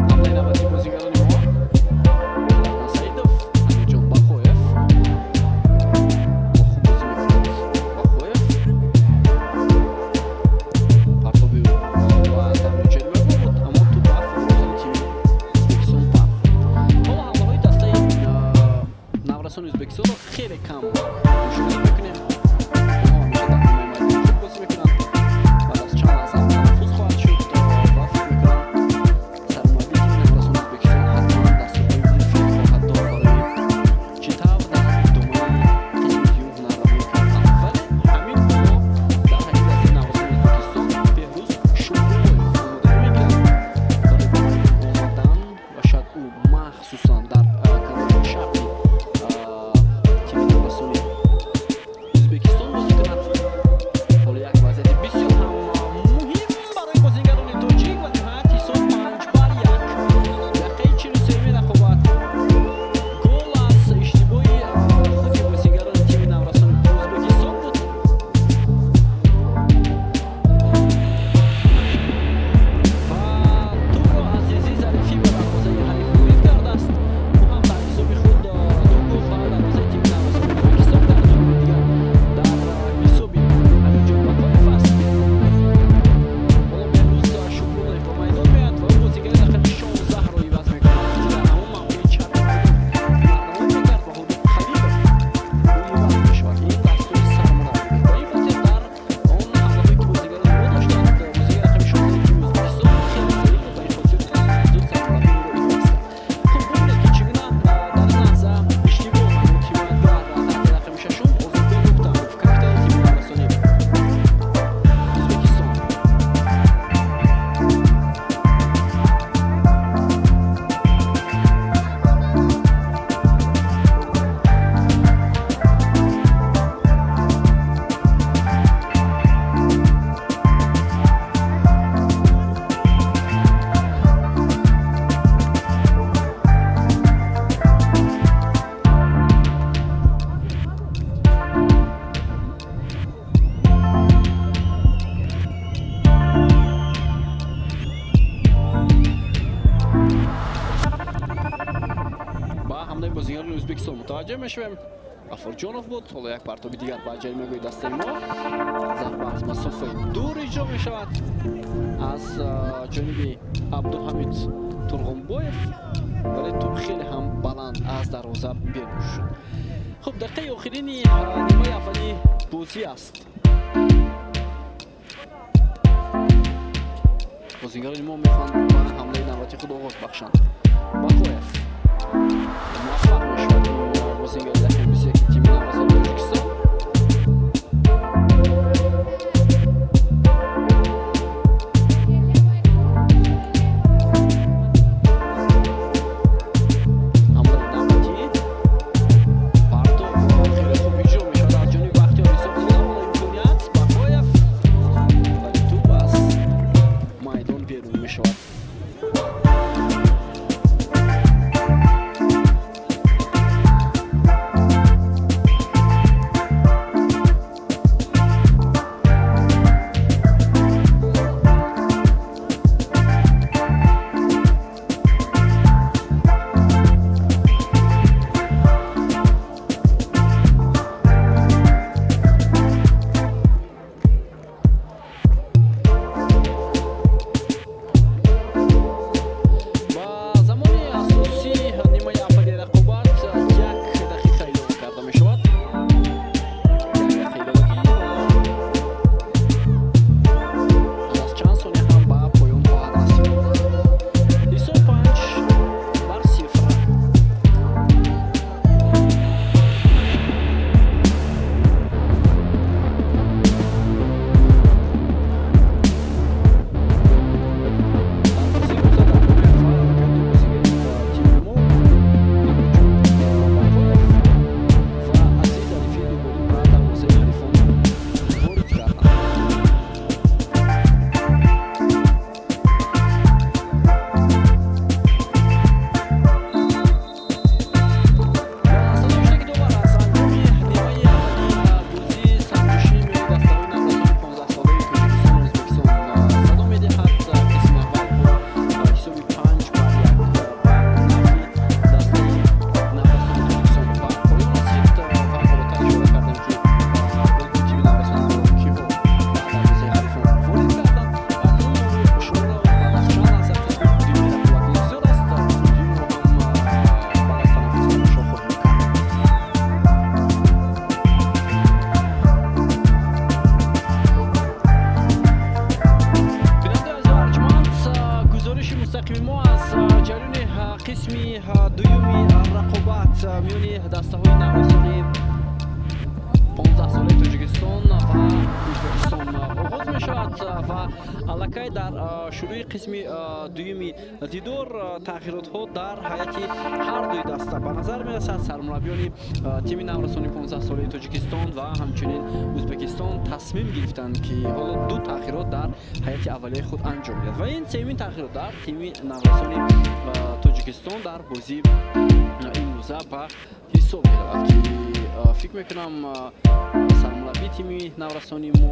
Ҳамлаи навбатии бозигарони мо: Шерafgan Саидов, Амирҷон Бақоев. Бо хуб бозӣ мекунад Бақоев. Партоби ӯ ба даруни ҷаримагоҳ буд, аммо тӯб ба футболбозони тими Ӯзбекистон бархӯрд. Ҳоло ҳамлаҳои дастаи наврасони Ӯзбекистонро хеле кам мушоҳида мекунем. Онҳо ҳамеша дар нимаи майдони худ бозӣ мекунанд. Баъд аз чанд лаҳза танаффус хоҳад шуд ва фикр мекунам, сармураббии тими наврасони Ӯзбекистон ҳатман дастурҳои муфид хоҳад дод барои чӣ тавр дар идомаи қисми дуюм ҳунарнамоӣ кардан. Вале ҳамин ҳоло дар ҳайати дастаи наврасони Ӯзбекистон Беҳрӯз Шукруллоев омодагӣ мегирад барои ба майдон омадан ва шояд ӯ махсусан дар канори чапи тими наврасони Мутаваҷҷеҳ мешавем. Ғафурҷонов буд. Ҳоло як партоби дигар ба ҷаримагоҳи дастаи мо. Зарба аз масофаи дур иҷро мешавад аз ҷониби Абдуҳамид Турғунбоев, вале тӯб хеле ҳам баланд аз дарвоза берун шуд. Хуб, дақиқаи охирини нимаи аввали бозӣ аст. Бозигарони мо мехоҳанд ба ҳамлаи навбати худ оғоз бахшанд. Бақоев муваффақ мешавад, бозигари рақами 21 тими наврасони Тоҷикистон. Ҳамлаи навбатӣ, партов хеле хуб иҷро мешавад аз ҷониби Бахтиёр Исоқзода. Ҳоло имконият, Бақоев, вале тӯб аз майдон берун мешавад. Ба замони асосии нимаи аввали рақобат 1 дақиқа илова карда мешавад. 1 дақиқа иловагӣ ҳоло аз чанд сония ҳам ба поён хоҳад расид. Ҳисоб 5-0. Дар бозии рӯза дар нимаи аввал аллакай ду бозигари тими мо, Амирҷон Бақоев ва Азиз Арифӣ, ду голӣ ба дарвозаи ҳарифон ворид карданд. Ва садои ки довар аз анҷоми нимаи аввали бозии санҷишӣ миёни дастаҳои наврасони 15-солаи Тоҷикистону Ӯзбекистон садо медиҳад. Қисми аввал бо ҳисоби 5-1 ба нафъи дастаи наврасони Тоҷикистон ба поён расид ва болотар ишора кардем, ки голҳои тими наврасони моро киҳо ба дарвозаи ҳарифон ворид карданд. Ва акнун шуморо баъд аз чанд лаҳза қисми дуюми рақобат интизор аст. Қисми дуюмро ҳам баъд аз танаффус тамошо хоҳем кард. Бинандаи азиз арҷманд, гузориши мустақими мо аз ҷараёни қисми дуюми рақобат миёни дастаҳои наврасони 15-солаи Тоҷикистон ва Ӯзбекистон оғоз мешавад ва аллакай дар шурӯи қисми дуюми дидор тағйиротҳо дар ҳайати ҳар дуи даста ба назар мерасад. Сармураббиёни тими наврасони 15-солаи Тоҷикистон ва ҳамчунин Ӯзбекистон тасмим гирифтанд, ки ҳоло ду тағйирот дар ҳайати аввалияи худ анҷом диҳад ва ин сеюмин тағйирот дар тими наврасони Тоҷикистон дар бозии имрӯза ба ҳисоб меравад, ки фикр мекунам, сармураббии тими наврасони мо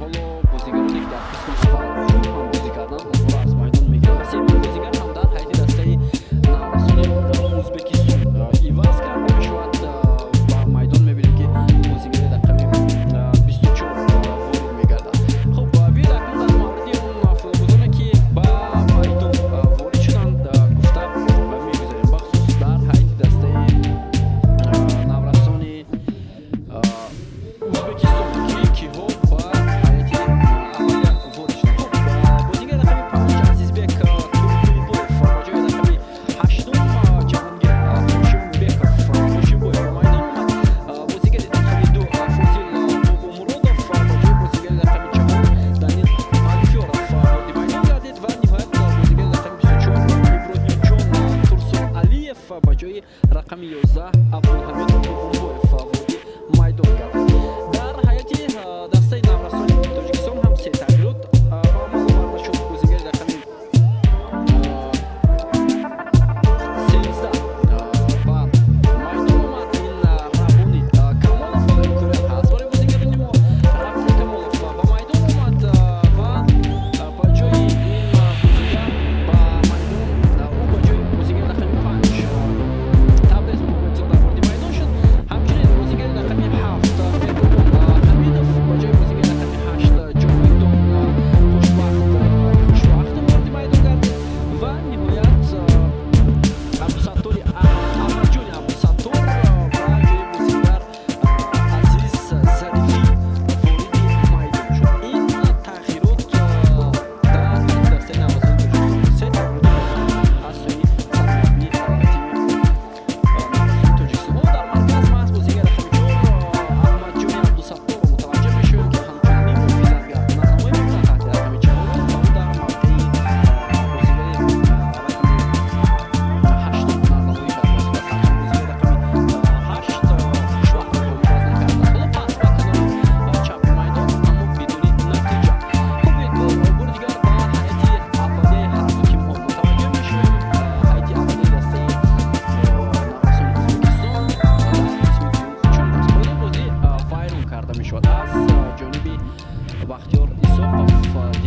ҳоло бозигароне, ки дар қисми аввал хуб ҳам бозӣ карданд, онҳоро аз майдон мегирад ва сеюмин бозигар ҳам дар ҳайати дастаи наврасони Ӯзбекистон иваз карда мешавад. Ба майдон мебинем, ки бозигари рақами 24 ворид мегардад. Хуб, биёед акнун дар мавриди он футболбозоне, ки ба майдон ворид шуданд, гуфта мегузарем, бахусус дар ҳайати дастаи наврасони Ӯзбекистон, ки киҳо ба ҳайати аввалия ворид шуданд. Хуб, бозигари рақами 5 Азизбек Тургунбоев ба ҷои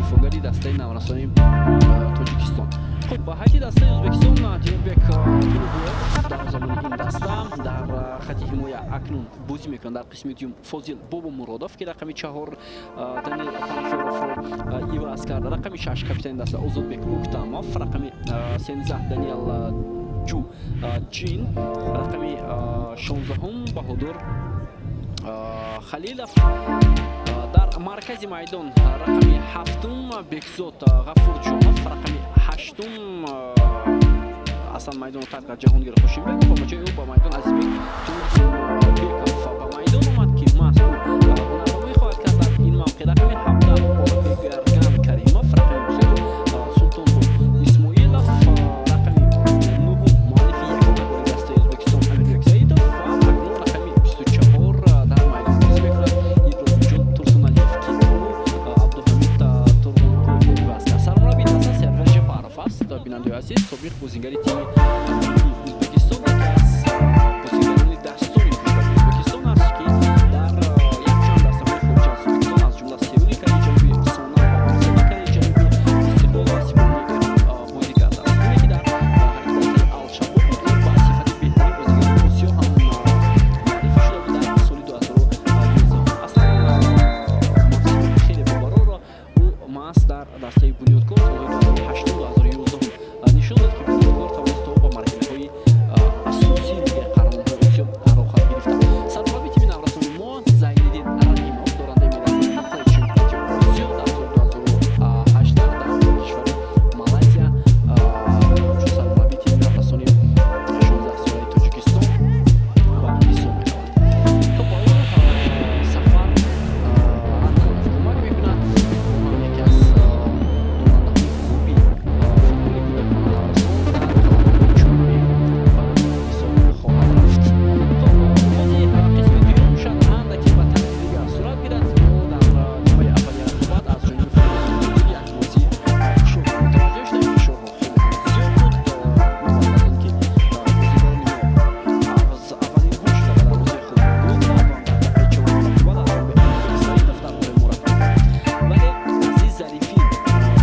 Дифоъгари дастаи наврасони Тоҷикистон. Хуб, ба ҳайати дастаи Ӯзбекистон Тимурбек Тулубоев, дарвозабони ин даста, дар хати ҳимоя акнун бозӣ мекунад. Дар қисми дуюм Фозил Бобомуродов, ки рақами 4 Данил Панфиловро иваз карда, рақами 6 капитани даста Озодбек Уктамов, рақами 13 Даниэл Ҷу Ҷин, рақами 16-ум Баҳодур Халилов. Дар маркази майдон рақами 7-ум Бекзод Ғафурҷонов, рақами 8-ум аслан майдонро тарк кард Ҷаҳонгир Хошимбеков ва ба ҷои ӯ ба майдон Азизбек Турдибеков ба майдон омад, ки маҳз ӯ ҳунарнамоӣ хоҳад кард дар ин мавқеъ. Рақами 17 Орбегарган Каримов, рақами 22 Султонқул Исмоилов, рақами 9-ум муаллифи ягона голи дастаи Ӯзбекистон Амирбек Саидов ва акнун рақами 24 дар майдон бозӣ мекунад Иброҳимҷон Турсуналиев, ки ӯ Абдуҳамид Турғунқуловро иваз кард. Сармураббии даста Сервер Жапаров аст, бинандаи азиз, собиқ бозигари тими миллии Ӯзбекистон, яке аз бозигарони дастони кишвари Ӯзбекистон аст, ки дар якчанд дастаҳои хориҷ аз Ӯзбекистон, аз ҷумла Сеули Кореяи Ҷанубӣ, Сонам ва Ҳусайни Кореяи Ҷанубӣ, Истиқлол ва Сипоҳи Эрон бозӣ кардааст. Ине ки дар ҳайати дастаи Алшабоб буд, ӯ ба сифати беҳтарин бозигари Осиё ҳам муаррифӣ шуда буд дар соли 2011. Аслан мавсими хеле бобарорро ӯ маҳз дар дастаи Бунёдкор солҳои 2008-2011 нишон дод, ки Бунёдкор тавонист то ба марҳилаҳои асосии Лигаи қаҳрамонҳои Осиё роҳхат гирифта. Сармураббии тими наврасони мо Зайниддин Раҳимов, дорандаи медалҳои нуқраи чемпионати Осиё дар соли 2018 дар кишвари Малайзия, ҳамчун сармураббии тими наврасони 16-солаи Тоҷикистон ба ҳисоб меравад. Хуб, ба ӯ Сафар Анконов кӯмак мекунад. Ӯ ҳам яке аз дорандаҳои хуби футболи кӯдакон ва наврасон дар қаламрави ҷумҳурӣ ба ҳисоб хоҳад рафт. Хуб, оғози қисми дуюм шояд андаке ба тарзи дигар сурат гирад. Мо дар нимаи аввали рақобат аз ҷониби футболбозони як бозии хушрӯ мутаваҷҷеҳ шудем. Фишорҳо хеле ҳам зиёд буд. Новобаста аз он ки бозигарони мо аз аввалинҳо шуда ба дарвозаи худ гол карданд, дар дақиқаи 4-уми рақобат аз ҷониби Амирбек Саидов дарвозаи мо рақам кард, вале Азиз Зарифӣ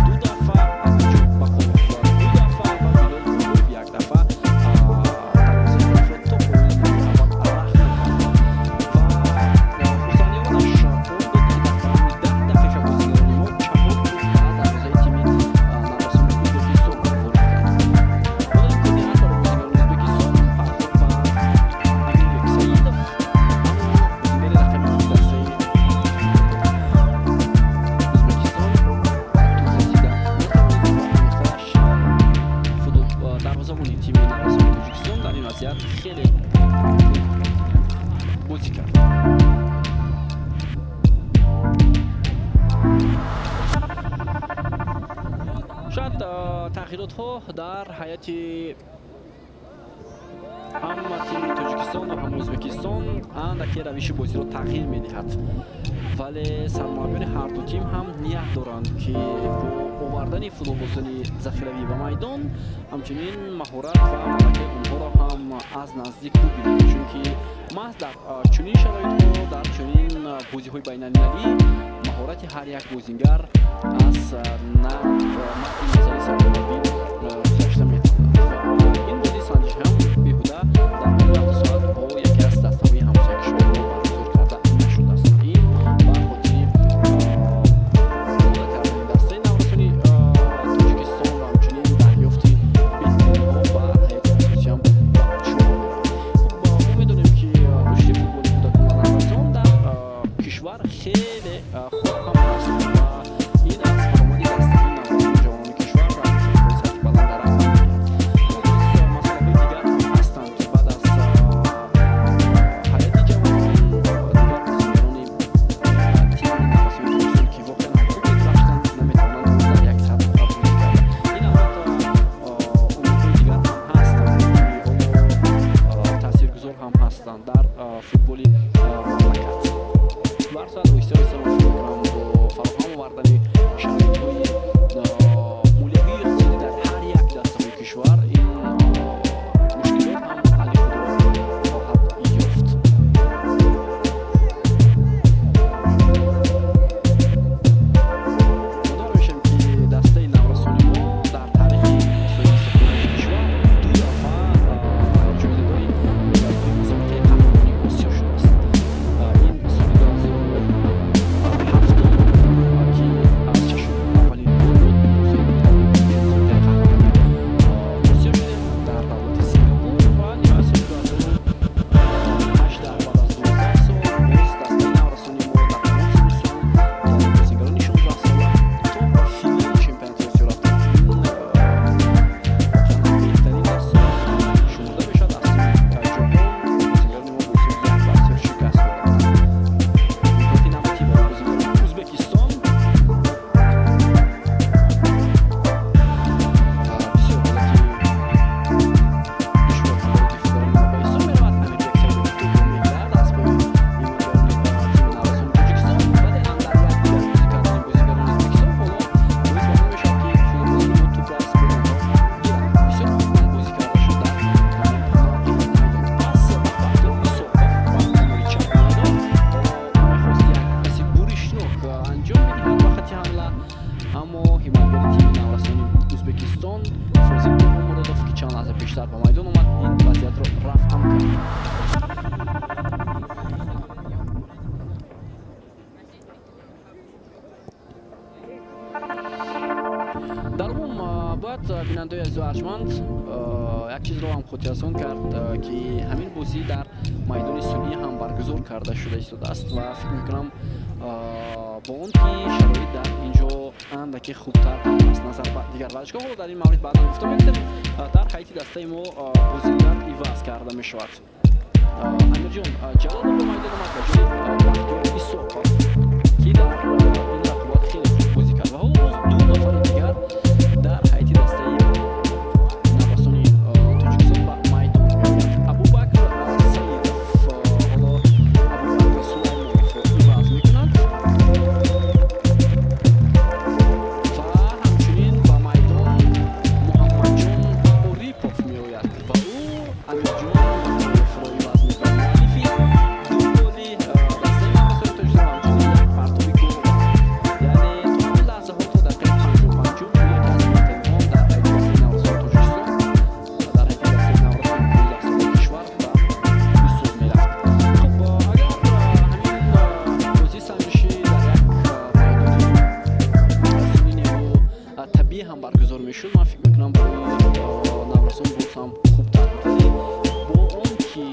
ду дафъа, Азизҷон Бақолов ду дафъа ва Билол Бобоев як дафъа дарвозаи ҳарифро то поёни нимаи аввал рахна карданд ва хурсандиовараш он буд, ки дар давоми 10 дақиқа бозигарони мо чаҳор тӯб ба дарвозаи тими наврасони Ӯзбекистон ворид карданд. Ҳоло имконият барои бозигарони Ӯзбекистон, партоб ба Амирбек Саидов, аммо бозигари рақами 9 дастаи Ӯзбекистон ба тӯб расида натавонист ва аниқтараш дарвозабони тими наврасони Тоҷикистон дар ин вазъият хеле хуб бозӣ кард. Шояд тағйиротҳо дар ҳайати ҳам тими Тоҷикистон ва ҳам Ӯзбекистон андаке равиши бозиро тағйир медиҳад, вале сармураббиёни ҳарду тим ҳам ният доранд, ки бо овардани футболбозони захиравӣ ба майдон ҳамчунин маҳорат ва малакаи онҳоро ҳам аз наздик бубинанд, чунки маҳз дар чунин шароитҳо, дар чунин бозиҳои байналмилалӣ маҳорати ҳар як бозингар аз мадди назари сармураббӣ гузашта метавонад ва ин бозии санҷишӣ ҳам беҳуда дар ин вақту соат бо яке аз дастаҳои ҳамсоя кишварҳо баргузор карда нашудааст. Ин ба хотири омода кардани дастаи наврасони Тоҷикистон ва ҳамчунин дарёфти беҳтаринҳо ба ҳайати асосиам ба шумор меравад. Хуб, мо медонем, ки рушди футболи кӯдакон ва наврасон дар кишвар хеле хуб ҳам аст ва ин аз баромади дастаҳои наврасону ҷавонони кишвар дар мусобиқаҳои сатҳи баланд дарак медиҳад. Аммо боз масъалаҳои дигар ҳам ҳастанд, ки баъд аз ҳайати ҷавонон дигар бозигарони тими наврасони Тоҷикистон, ки воқеан ҳам хуб медурахшанд, наметавонанд дар як сатҳ бозӣ карда. Ин албатта омилҳои дигар ҳам ҳастанд, ки ҳоло таъсиргузор ҳам ҳастанд дар футболи мамлакат. Ба ҳар сурат, оҳиста оҳиста ман фикр мекунам, бо фароҳам овардани шароитҳои молиявию иқтисодӣ дар ҳар як дастаҳои кишвар ин мушкилот ҳам ҳалли худро хоҳад ёфт. Ёдовар мешавем. Бояд, бинандаои азизу арҷманд, як чизро ҳам хотиррасон кард, ки ҳамин бозӣ дар майдони сунъӣ ҳам баргузор карда шуда истодааст ва фикр мекунам, бо он ки шароит дар ин ҷо андаке хубтар ҳам аст назар ба дигар варзишгоҳ. Дар ин маврид баъдан гуфта мегузарем. Дар ҳайати дастаи мо бозингар иваз карда мешавад. Амирҷон Ҷалолов ба майдон омад ба ҷои Бахтиёр Исоқов, ки дар ин рақобат хеле хуб бозӣ кард, ва ҳоло боз ду нафари дигар дар ҳайати дастаи наврасони Тоҷикистон ба майдон меоянд. Абубакр Саидов ҳоло Абубакр Сулаймоновро иваз мекунад ва ҳамчунин ба майдон Муҳаммадҷон Орипов меояд ва ӯ Амирҷон Матоевро иваз мекунад. Муаллифи ду голи дастаи наврасони Тоҷикистон ва ҳамчунин як партоби гол, яъне то ҳамин лаҳзаҳо, то дақиқаи 55-ум, яке аз беҳтаринҳо дар ҳайати дастаи наврасони Тоҷикистон, дар ҳайати дастаи наврасони 15-солаи кишвар ба ҳисоб мерафт. Хуб, агар ҳамин бозии санҷишӣ дар як майдони сунъӣ табиӣ ҳам баргузор мешуд, ман фикр мекунам, барои наврасон боз ҳам хубтар буд, вале бо он ки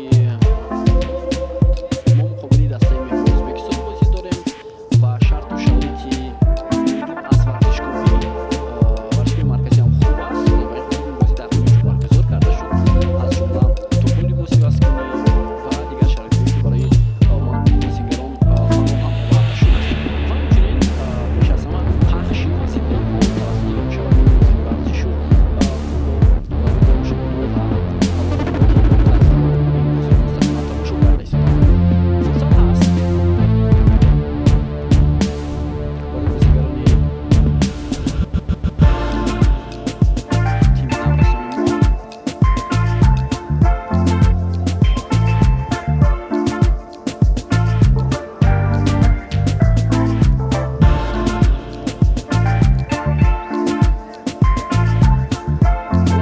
мо муқобили дастаи меҳмони Ӯзбекистон бозӣ дорем ва шарту шароити берун аз варзишгоҳи варзишгоҳи марказӣ ҳам хуб аст, ба ин хотир ин бозӣ дар ҳамин ҷо баргузор карда шуд, аз ҷумла тӯбҳои либосивазкунӣ ва дигар шароитҳое, ки барои бозигарон фароҳам оварда шудааст, ва ҳамчунин пеш аз ҳама пахши зиндаи он тавассути шабакаи варзишу футбол барои тамошобинон ва ҳаводорон, ки аз ин бозиро мустақиман тамошо карда истодаанд. Фурсат ҳаст барои бозигарони тими наврасони мо.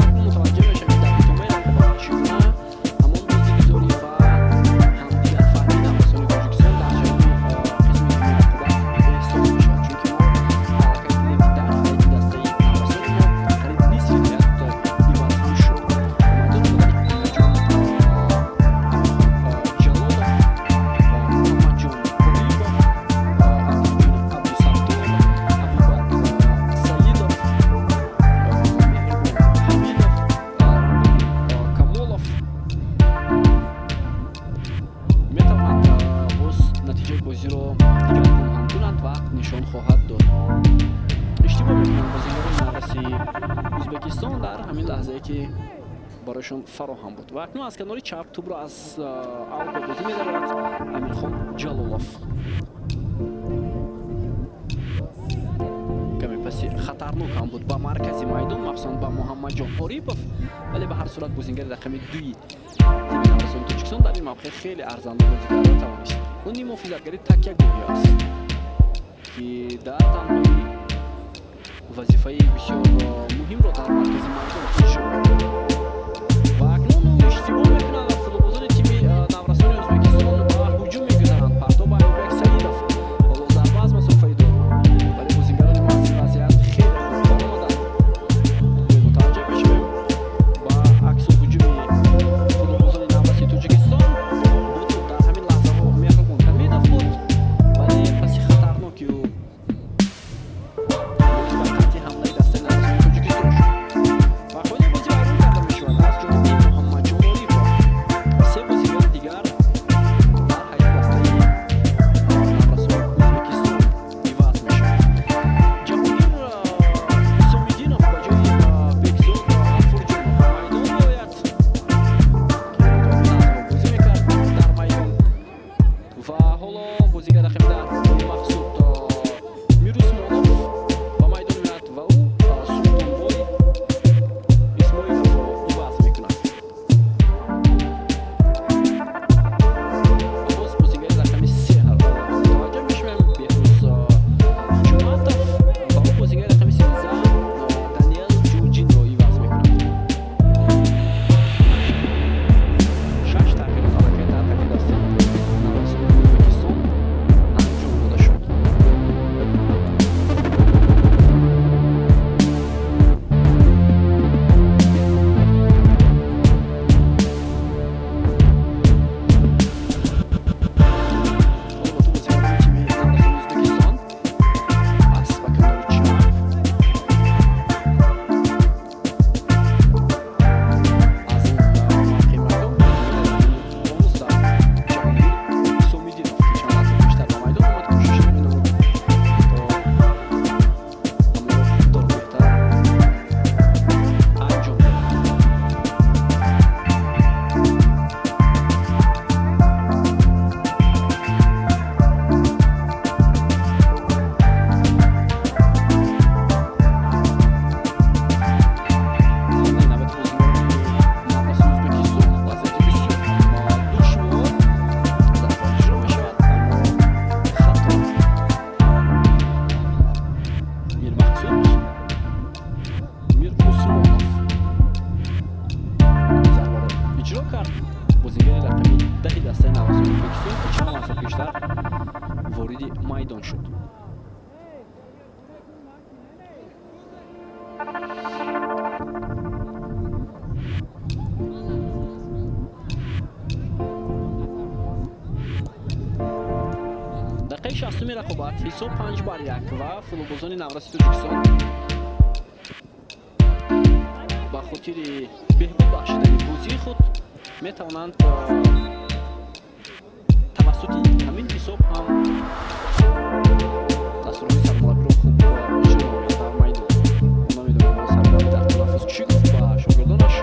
Акнун мутаваҷҷеҳ мешавем, ки дар идомаи рақобат чӣ гуна ҳамон бозигузорӣ ва ҳамдигарфаҳмии наврасони Тоҷикистон дар ҷараёни қисми дуюми рақобат эҳсос мешавад, чунки мо аллакай дидем, ки дар ҳайати дастаи наврасони мо қариб нисфи ҳайат иваз шуд. Майдон омадани Амирҷон Ҷалолов, Муҳаммадҷон Орипов, Амирҷони Абдусаттор, Абубакр Саидов, Меҳрбон Ҳамидов, Камолов метавонанд боз натиҷаи бозиро дигаргун ҳам кунанд, вақт нишон хоҳад дод. Иштибоҳ мекунанд бозигарони навраси Ӯзбекистон дар ҳамин лаҳзае, ки барояшон фароҳам буд. Ва акнун аз канори чап тӯбро аз аут ба бозӣ медарорад Амирхон Ҷалолов. Каме паси хатарнок ҳам буд ба маркази майдон, махсусан ба Муҳаммадҷон Орипов, вале ба ҳар сурат бозингари рақами дуи тими наврасони Тоҷикистон дар ин мавқеъ хеле арзанда бозӣ карда тавонист. Ӯ ниммуҳофизатгари такягоҳӣ аст, ки дар танҳоӣ вазифаи бисёр муҳимро дар маркази майдон иҷро мекунад. Ва акнун ӯ иштибоҳ мекунад ва футболбозони тими наврасони Ӯзбекистон ба ҳуҷум мегузаранд. Партоб ба Аюббек Саидов, ҳоло зарба аз масофаи дур, вале бозигарони мо аз ин вазъият хеле хуб баромаданд. Мутаваҷҷеҳ мешавем ба аксу ҳуҷуми футболбозони навраси Тоҷикистон. Бо тӯб дар ҳамин лаҳзаҳо Меҳрубон Ҳамидов буд, вале паси хатарноки ӯ боис ба қатъи ҳамлаи дастаи наврасони Тоҷикистон шуд ва қоидаи бозӣ вайрон карда мешавад аз ҷониби Муҳаммадҷон Орипов. Се бозигари дигар дар ҳайати дастаи наврасони Ӯзбекистон иваз мешавад. Ҷаҳонгир Исомиддинов ба ҷои Бекзод Ғафурҷонов ба майдон меояд, ки то ҳамин лаҳзаҳо бозӣ мекард дар майдон, ва ҳоло бозигар рақами 10 Мақсуд Мирусмонов ба майдон меояд ва ӯ Султонбой Исмоиловро иваз мекунад. Ва боз бозигари рақами се мутаваҷҷеҳ мешавем, Беҳрӯз Ҷуматов, ва ӯ бозигари рақами 13 Даниэл Ҷуҷинро иваз мекунад. Шаш тағйирот аллакай дар ҳайати дастаи наврасони Ӯзбекистон анҷом дода шуд. пештар вориди майдон шуд. Дақиқаи 60-уми рақобат, ҳисоб 5-1 ва футболбозони навраси Тоҷикистон ба хотири беҳбуд бахшидани бозии худ метавонанд тавассути ҳамин ҳисоб ҳам дастурҳои сармураббиро хуб иҷро намоянд дар майдон. Намедонам, сармураббӣ дар талаффуз чӣ гуфт ба шогирдонаш.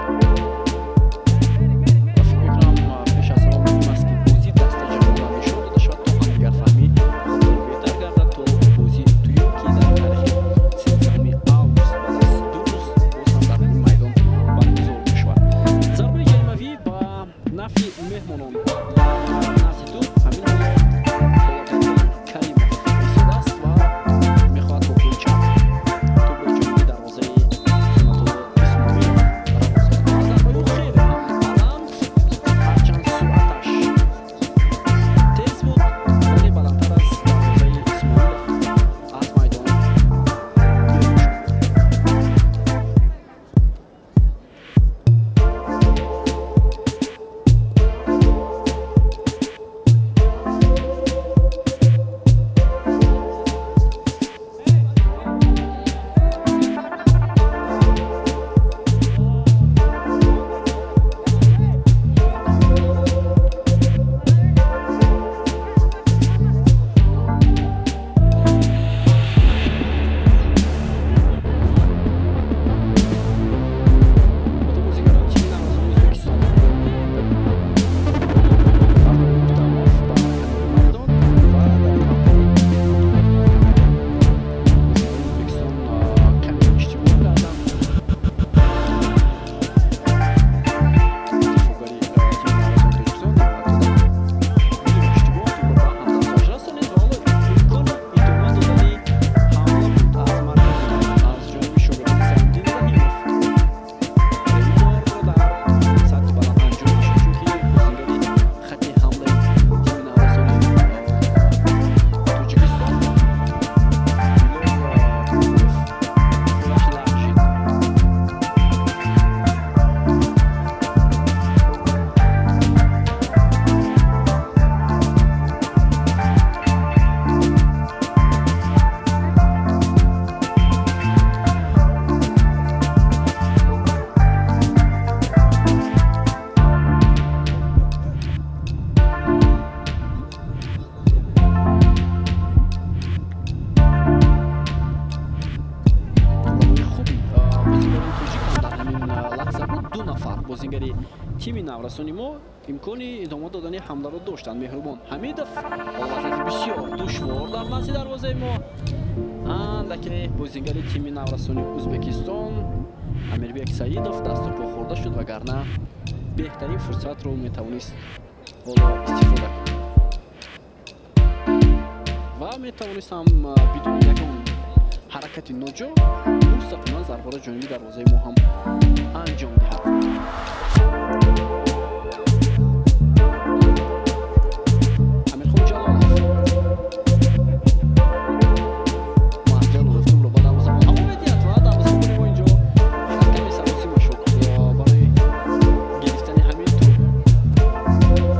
Ва фикр мекунам, пеш аз ҳама муҳим аст, ки бозӣ дастаҷамъона нишон дода шавад, то ҳамдигарфаҳмӣ худро беҳтар гардад, то бозии дуюм, ки дар таърихи 13 август, баъд аз 2 рӯз, боз ҳам дар ҳамин майдон баргузор мешавад. Зарбаи ҷаримавӣ ба нафъи меҳмонон. Дар назди тӯб ҳамин ҳоло Каримов истодааст ва мехоҳад бо пои чап тӯбро ҷониби дарвозаи Сунатулло Исмоилов равон созад. Ва зарбаи ӯ хеле ҳам баланд, ҳарчанд суръаташ тез буд, вале баландтар аз дарвозаи Исмоилов аз майдон берун шуд. Ото бозигарони тими наврасони Ӯзбекистон. Ардон Муҳтамов ба канори майдон ва дар мавқеи бозигарони Ӯзбекистон каме иштибоҳ карданд. Дифоъгари тими наврасони Тоҷикистон Неъматулло бидуни иштибоҳ тӯбро ба ҳамдасташ расонид ва ҳоло имкони идома додани ҳамла буд аз маркази майдон аз ҷониби шогирдони Саиддин Раҳимов. Ин корро дар сатҳи баланд анҷом мешуд, чунки бозигари хатти ҳамлаи тими наврасони Тоҷикистон Билол Бобоев пояш лағжид. Роҳи хуби бозигарони тоҷик ҳам дар ҳамин лаҳза буд. Ду нафар бозигари тими наврасони мо имкони идома додани ҳамларо доштанд. Меҳрубон Ҳамидов, вазъияти бисёр душвор дар назди дарвозаи мо. Андаке бозигари тими наврасони Ӯзбекистон Амирбек Саидов дасту по хӯрда шуд, вагарна беҳтарин фурсатро метавонист ҳоло истифода кунад ва метавонист ҳам бидуни ягон ҳаракати ноҷо мустақиман зарбаро ҷониби дарвозаи мо ҳам анҷом диҳад. Амирхон Ҷалолов, Ҷалолов тӯбро ба дарвозабон ҳаво медиҳад ва дарвозабони мо инҷо каме саросима шуд барои гирифтани ҳамин тӯб.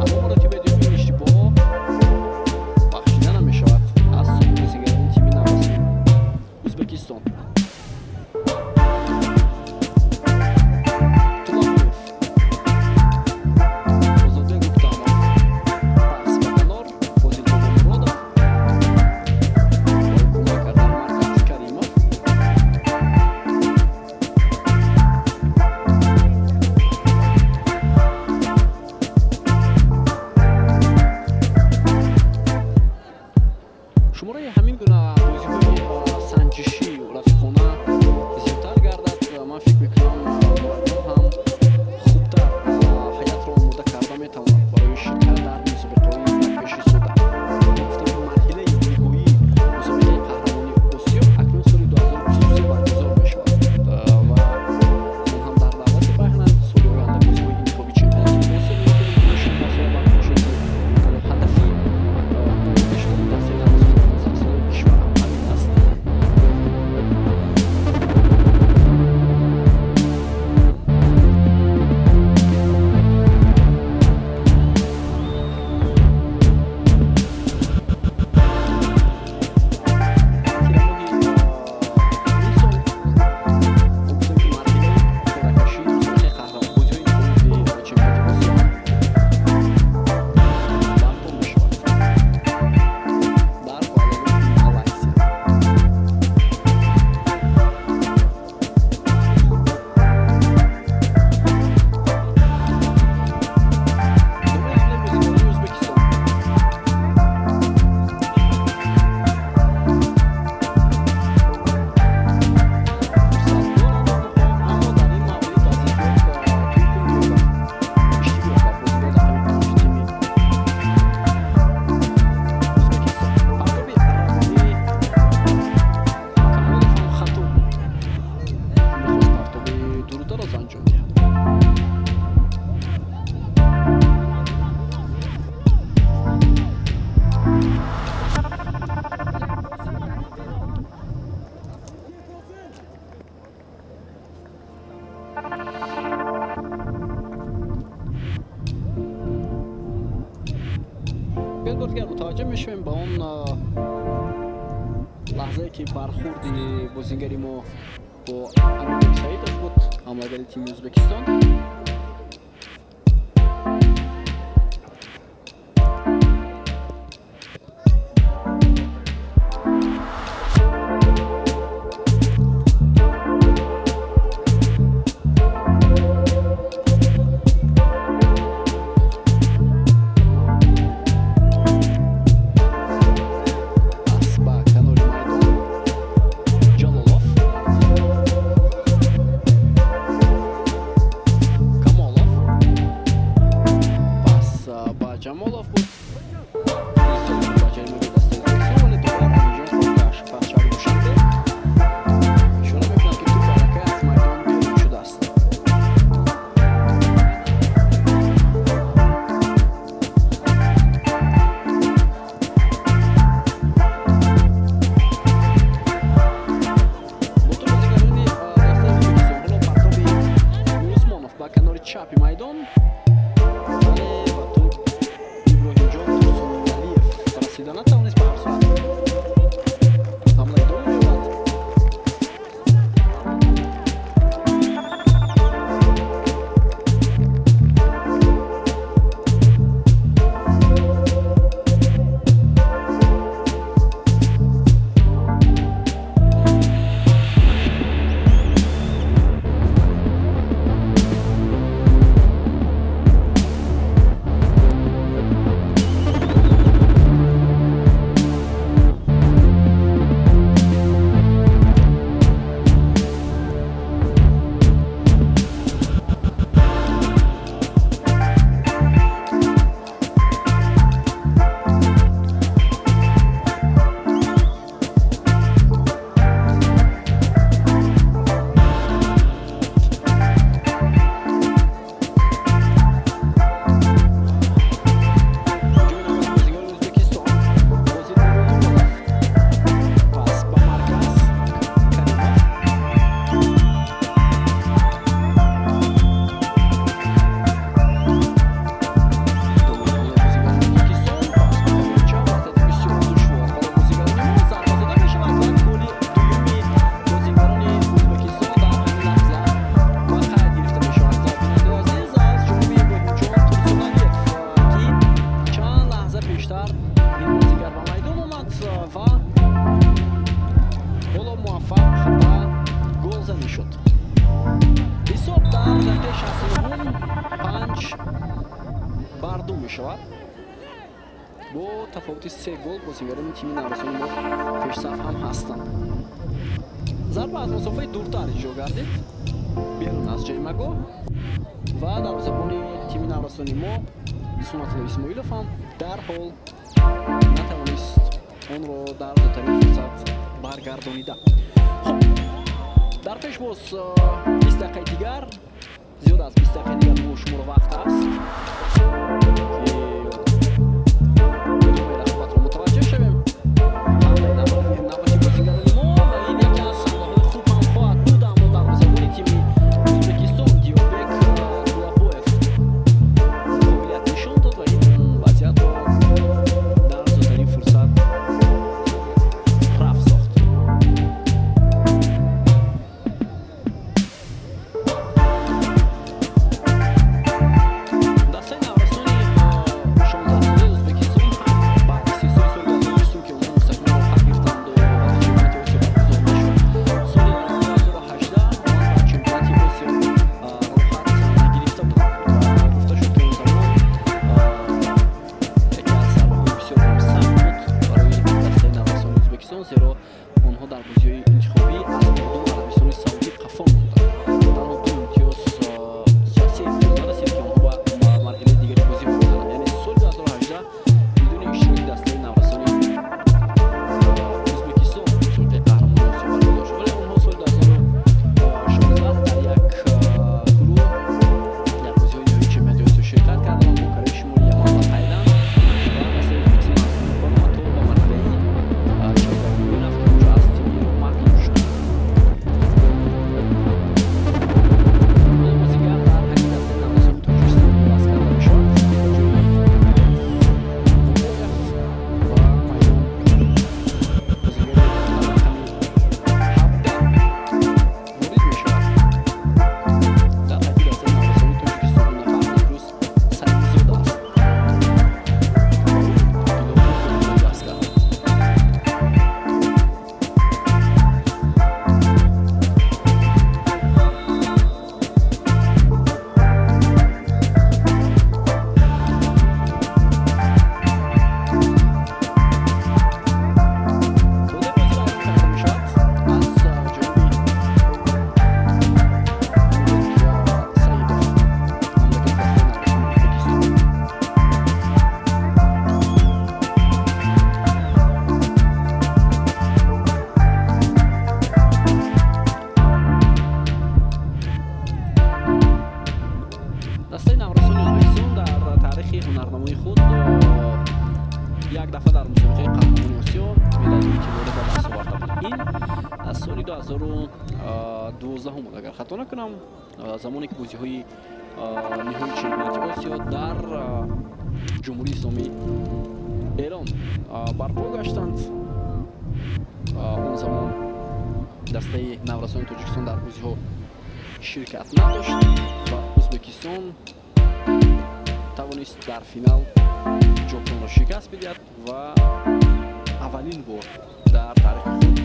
Аммо маротибаи дуюм ин иштибоҳ бахшида намешавад аз бозигарони тими навраси Ӯзбекистон. Тулабоев. Як бор дигар мутаваҷҷӯҳ мешавем ба он лаҳзае, ки бархӯрди бозингари мо бо Амирбек Саидов буд, ҳамлагари тими Ӯзбекистон. Пас ба канори майдон, Ҷалолов, Камолов, пас ба Ҷамолов буд. Ба ҷаримагоҳи дастаи Ӯзбекистон, вале довар Амирҷон Хоркаш аз шаҳри Душанбе ишора мекунад, ки туп аллакай аз майдон берун шудааст. Бо ту бозигарони дастаи Ӯзбекистон. Ҳоло партоби Юнусмонов ба канори чапи майдон, вале ба туп Иброҳимҷон Турсуналиев расида натавонист. Ба ҳар сурат, ҳамла идома меёбад. Ҳуҷуми навбати бозигари Ӯзбекистон, Бозид Момонқулов, пас ба марказ, Каримов. Довоми ҳамлаи бозигари Тоҷикистон, пас ба канори чап, вазъияти бисёр душвор барои бозигарони мо, зарба зада мешавад ва голи дуюми бозигарони Ӯзбекистон дар ҳамин лаҳза ба қайд гирифта мешавад. Бинандаи азиз, аз ҷониби Иброҳимҷон Турсуналиев, ки чанд лаҳза пештар ин бозигар ба майдон омад ва ҳоло муваффақ ба голзанӣ шуд. Ҳисоб дар дақиқаи 69-ум 5-2 мешавад. Бо тафовути се гол бозигарони тими наврасони мо пешсаф ҳам ҳастанд. Зарба аз масофаи дуртар иҷро гардид, берун аз ҷаримагоҳ, ва дарвозабони тими наврасони мо Суннатулло Исмоилов ҳам дарҳол натавонист онро дар зудтарин фурсат баргардонида. Хуб, дар пеш боз 20 дақиқаи дигар, зиёд аз 20 дақиқаи дигар бо шуморо вақт аст, ки идомаи рақобатро мутаваҷҷӯҳ шавем. Ҳамлаи навбати бозигарони мо, ва ин яке аз ҳамлаҳои хуб ҳам хоҳад буд, аммо дарвозабони тими Ӯзбекистон Диёбек Тулабоев қобилият нишон дод ва ин вазъиятро дар зудтарин фурсат рафт сохт. Дастаи наврасони Як дафъа дар мусобиқаи қаҳрамони Осиё медалҳои тиллоро ба даст оварда буд. Ин аз соли 2012 буд, агар хато накунам, замоне ки бозиҳои ниҳои чемпионати Осиё дар Ҷумҳурии Исломии Эрон барпо гаштанд. Он замон дастаи наврасони Тоҷикистон дар бозиҳо ширкат надошт ва Ӯзбекистон тавонист дар финал Ҷопонро шикаст бидиҳад ва аввалин бор дар таърихи худ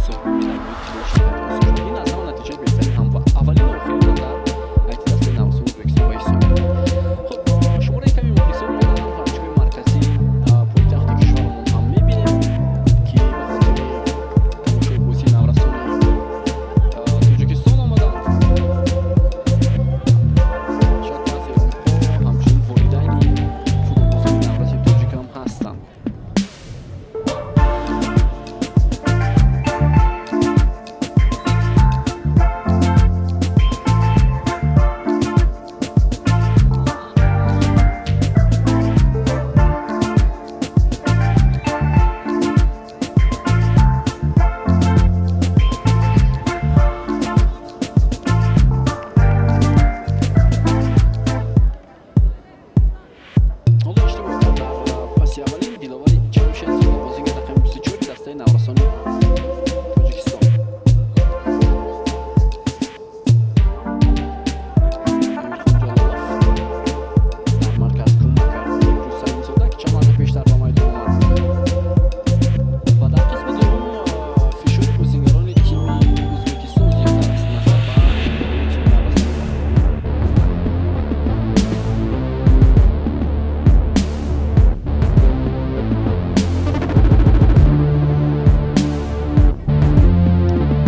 соҳиби медалҳои тиллои чемпионати Осиё шуд. Ин аз ҳама натиҷаи беҳтарин ҳам ва аввалин охирин дар ҳайати дастаи наврасони Ӯзбекистон ба ҳисоб меравад. Хуб, шумораи ками мухлисон мо дар варзишгоҳи марказии пойтахти кишварамон ҳам мебинем, ки ба хотири тамошои бозии наврасони Тоҷикистон омаданд. Шояд баъзе онҳо ҳамчунин волидайни футболбозони навраси тоҷик ҳам ҳастанд. Ҳоло иштибоҳ кард дар паси аввалин Диловари Ҷамшед, бозигари рақами 24 дастаи наврасони Тоҷикистон. Амирхон Ҷалолов дар марказ кӯмак кард Бекрӯз Салимзода, ки чанд лаҳза пештар ба майдон омад. Ва дар қисми дуюм фишори бозигарони тими Ӯзбекистон зиёдтар аст назар ба тими наврасони мо.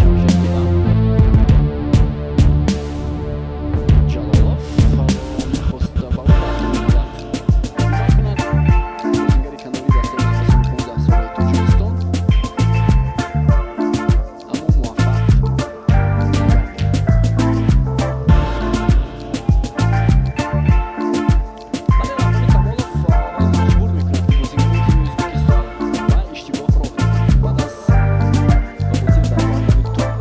Ҷамшед дидам. Ҷалолов мехост ба ӯ дар ҳолат кӯмак кунад. Бозигари канори дастаи наврасони 15-солаи Тоҷикистон, аммо муваффақ нагардид. Вале Раҳмони Камолов ҳоло маҷбур мекунад, ки бозигарони тими Ӯзбекистон ба иштибоҳ роҳ диҳанд баъд аз ба бозӣ даровардани топ.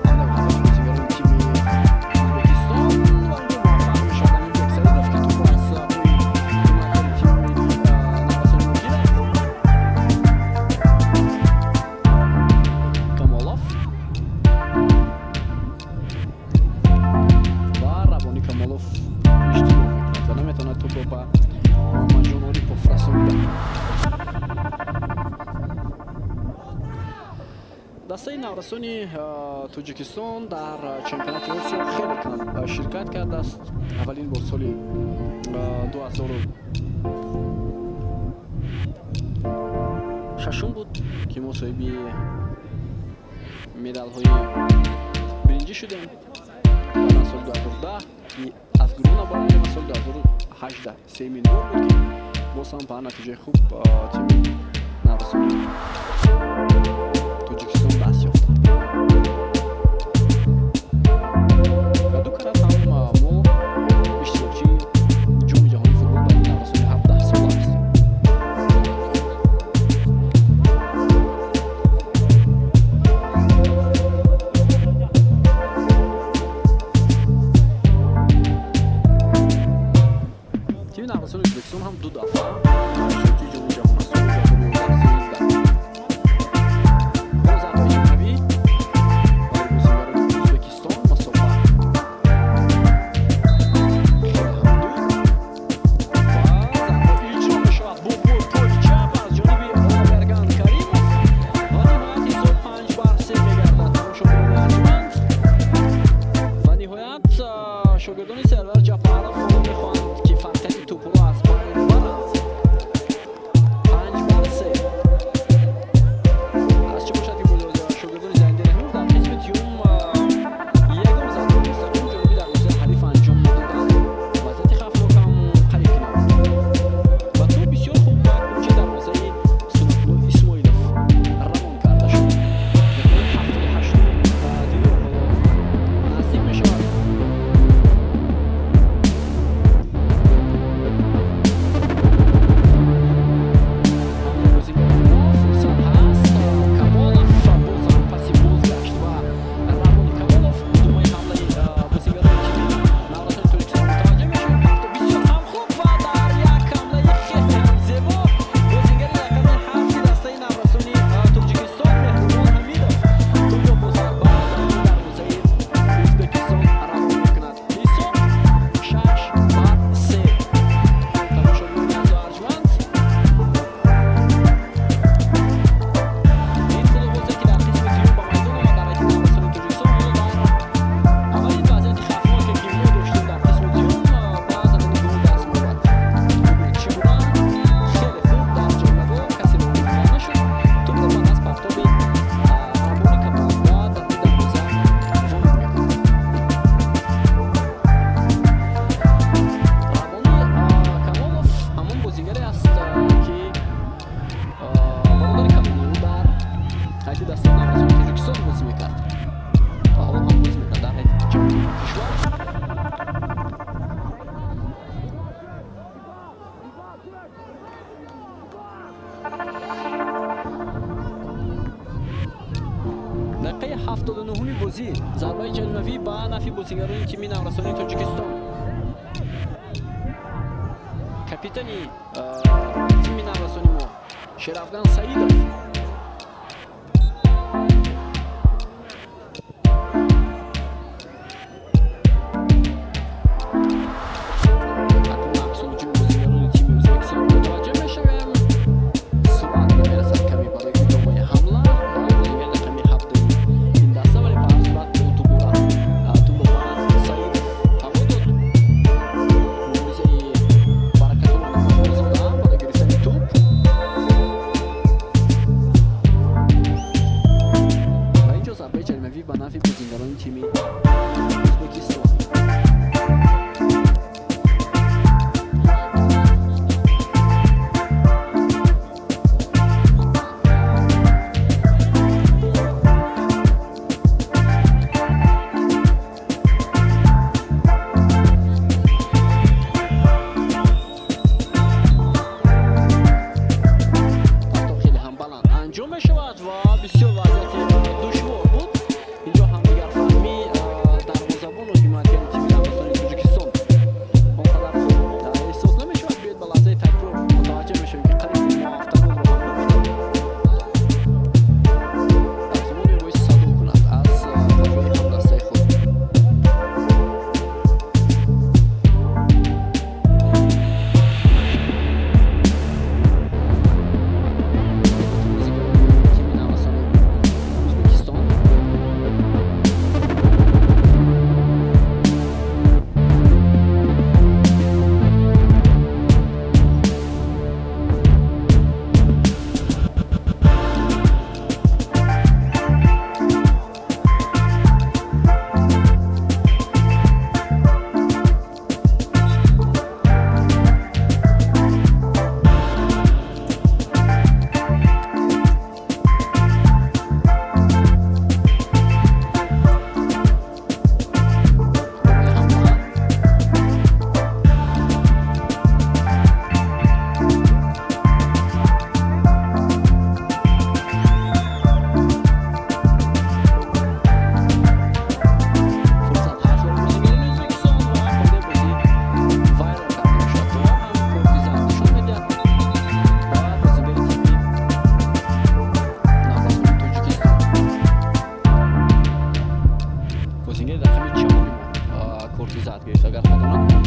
Ҳамла мекунад бозигарони тими Ӯзбекистон ва онҷо муваффақ мешавад Амирбек Саидов, ки тӯпро аз пои ҳимоякори тими наврасони мо гирад. Камолов ва Рабони Камолов иштибоҳ мекунад ва наметавонад тӯпро ба Муҳаммадҷон Орипов расонида. Дастаи наврасони Тоҷикистон дар чемпионати Осиё хеле кам ширкат кардааст. Аввалин бор соли 2006 буд, ки мо соҳиби медалҳои биринҷӣ шудем. Баъдан соли 2010, ки аз гурӯҳ набаромадем, ва соли 2018 сеюмин бор буд, ки боз ҳам ба натиҷаи хуб тими наврасони Тоҷикистон даст ёфтанд. Ва ду карат ҳам мо иштирокчии Ҷоми ҷаҳонии футбол байни наврасони 17 сола ҳастем. Тими наврасони Ӯзбекистон ҳам ду дафъа иштирокчии Ҷоми ҷаҳон аст, соли 2011. Дақиқаи 79-уми бозӣ, зарбаи ҷаримавӣ ба нафъи бозигарони тими наврасони Тоҷикистон. Капитани тими наврасони мо Шерафган Саидов. Акнун аксу ҳуҷуми бозигарони тими Ӯзбекистон мутаваҷҷеҳ мешавем. Суръат намерасад каме барои идомаи ҳамла ба бозигари рақами 7-уми ин даста, вале ба ҳар сурат бо дубора тӯбро ба Саидов ҳаво дод. Муборизаи Баракатулло Мамадзода барои гирифтани тӯб ва инҷо зарбаи ҷаримавӣ ба нафъи бозигарони тими Ӯзбекистон. Партов хеле ҳам баланд анҷом мешавад ва бисёр вазъияти душвор буд. Инҷо ҳамдигарфаҳмӣ дарвозабону ҳимоятгари тими наврасони Тоҷикистон он қадар хуб эҳсос намешавад. Биёед, ба лаҳзаи такрор мутаваҷҷеҳ мешавем, ки қариб мо автогол ро ҳам бубинем. Дарвозабон мебоист садо кунад аз қафои ҳамдастаи худ. Бозигарони тими наврасони Ӯзбекистон. Ҳамла. Фурсат ҳаст барои бозигарони Ӯзбекистон ва қоидаи бозӣ вайрон карда мешавад. Довар ҳам корти зард нишон медиҳад ба бозигари тими наврасони Тоҷикистон. Бозигари рақами 4-уми мо корти зард гирифт, агар хато накунам.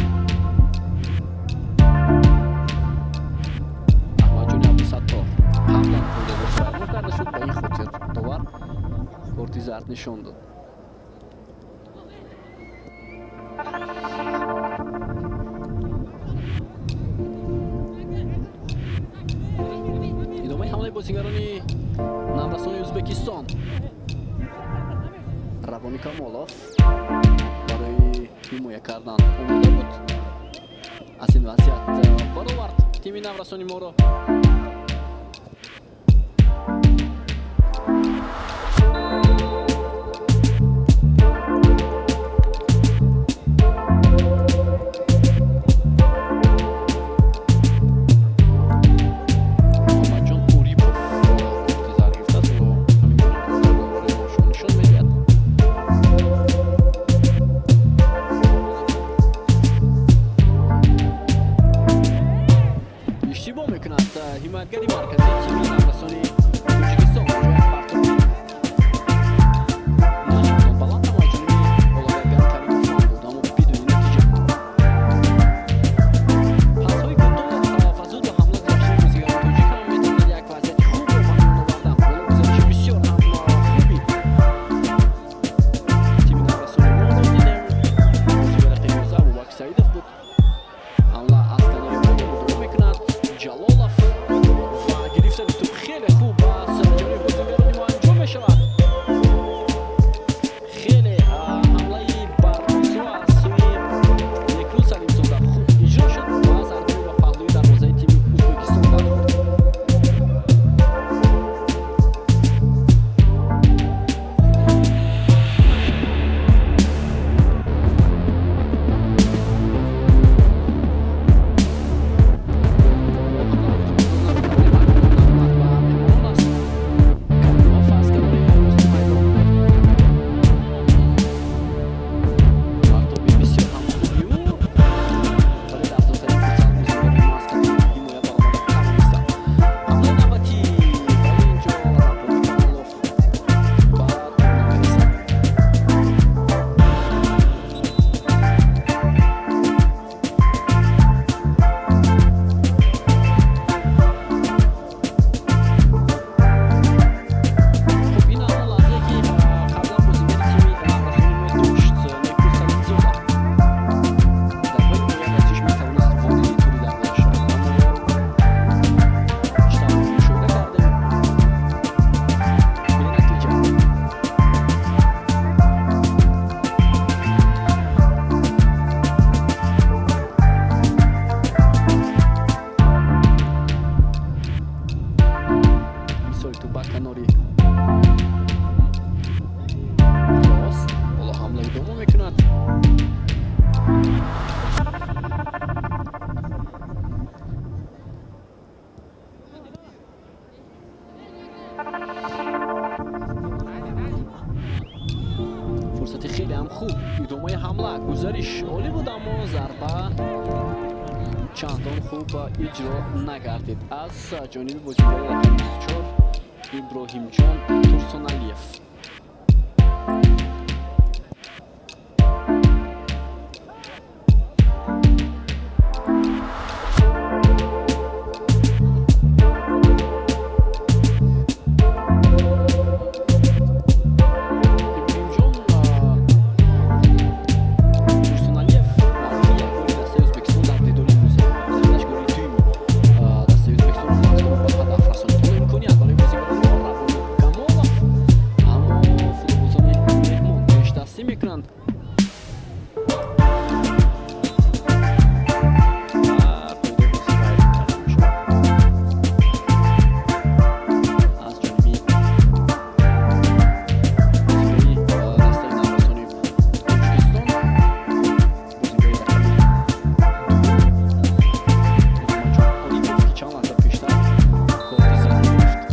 Аҳмадҷони Абдусаттор қаблан қоидабозӣ вайрон карда шуд, ба ин хотир довар корти зард нишон дод. Идомаи ҳамлаи бозигарони наврасони Ӯзбекистон. Рабони Камолов барои ҳимоя кардан омода буд. Аз ин вазъият баровард тими наврасони моро. Муҳаммадҷон Урипов корти зард гирифтааст ва ҳамин гуна коргардон барои мо шумо нишон медиҳад. Иштибоҳ мекунад ҳимоятгари марказии тими наврасони Тоҷикистон. Ҷояк партови Хеле ҳам хуб идомаи ҳамла, гузариш олӣ буд, аммо зарба чандон хуб иҷро нагардид аз ҷониби бозингари рақами 24 Иброҳимҷон Турсуналиев. Иброҳимҷон Турсуналиев муаллифи як голи дастаи Ӯзбекистон дар дидори имрӯза, аш голи дуюми дастаи Ӯзбекистонро мазкур ба ҳадаф расонид. Ҳоло имконият барои бозигарони мо, Равони Камолов, аммо футболбозони меҳмон пешдастӣ мекунанд ва қоидаи бозӣ вайрон карда мешавад аз ҷониби бозигари дастаи наврасони Тоҷикистон, бозигари рақами 2 Муҳаммадҷон Олимов, ки чанд лаҳза пештар корти зард гирифт.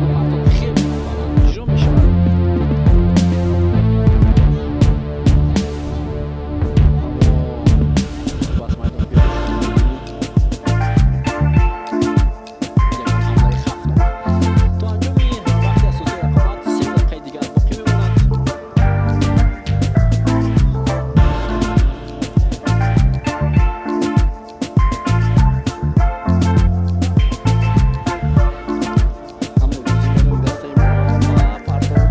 Партов хеле баланд иҷро мешавад. Аммо аз майдон берун шудани ягон ҳамлаи хавфнок. То анҷоми вақти асосии рақобат 3 дақиқаи дигар боқӣ мемонад. Аммо бозигарони дастаи мо ва партов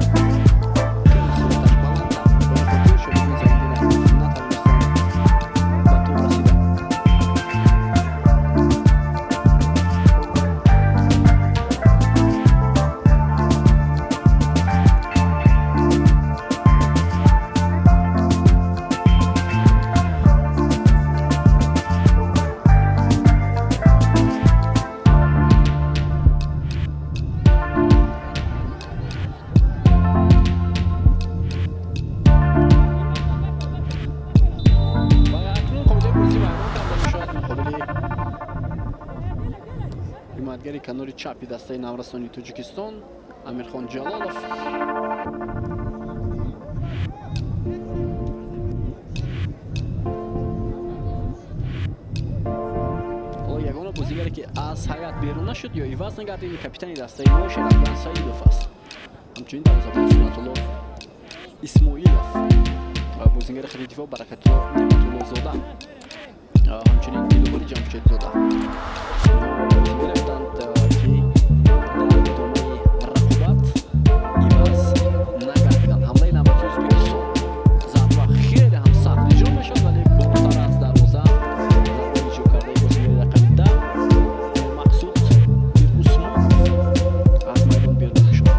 хеле суръаташ баландтар, ба ин хотир Шодимон Зайниддин Аҳмадов натавонистанд ба тӯб расида. Ва акнун қоидаи бозӣ вайрон карда мешавад муқобили ҳимоятгари канори чапи дастаи наврасони Тоҷикистон Амирхон Ҷалолов. Ҳоло ягона бозигаре, ки аз ҳайат берун нашуд ё иваз нагардид, капитани дастаи мо Шеракбар Саидов аст. Ҳамчунин дарвозабон Сунатулло Исмоилов ва бозигари хати дифоъ Баракатулло Неъматуллозода, ҳамчунин Диловари Ҷамшедзода. Инҳо бозигаре буданд, ки дар идомаи рақобат иваз нагардиданд. Ҳамлаи навбати Ӯзбекистон, зарба хеле ҳам сахт иҷро мешавад, вале болотар аз дарвоза зарба иҷро кардаи бозигари рақами 10 Мақсуд Мирусмонов аз майдон берун мешавад.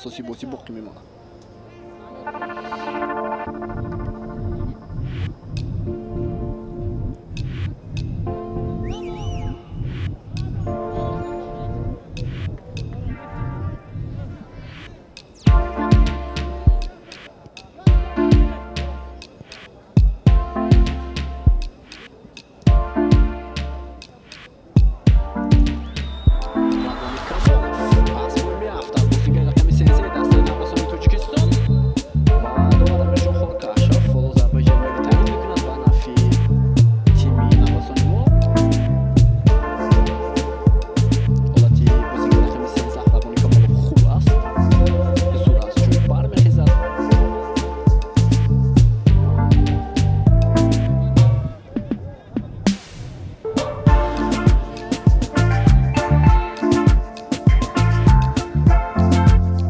Асосии бозӣ боқӣ мемонад. Мадони Камолов аз бой меафтад. Бозигари рақами 13 дастаи наврасони Тоҷикистон ва довар Амирҷон Хоркашов ҳоло зарбаи ҷаримавӣ таъйин мекунад ба нафъи тими наврасони мо. Ҳолати бозигари рақами 13 Рабони Камолов хуб аст, зуд аз ҷой бармехезад. Ҳамлаи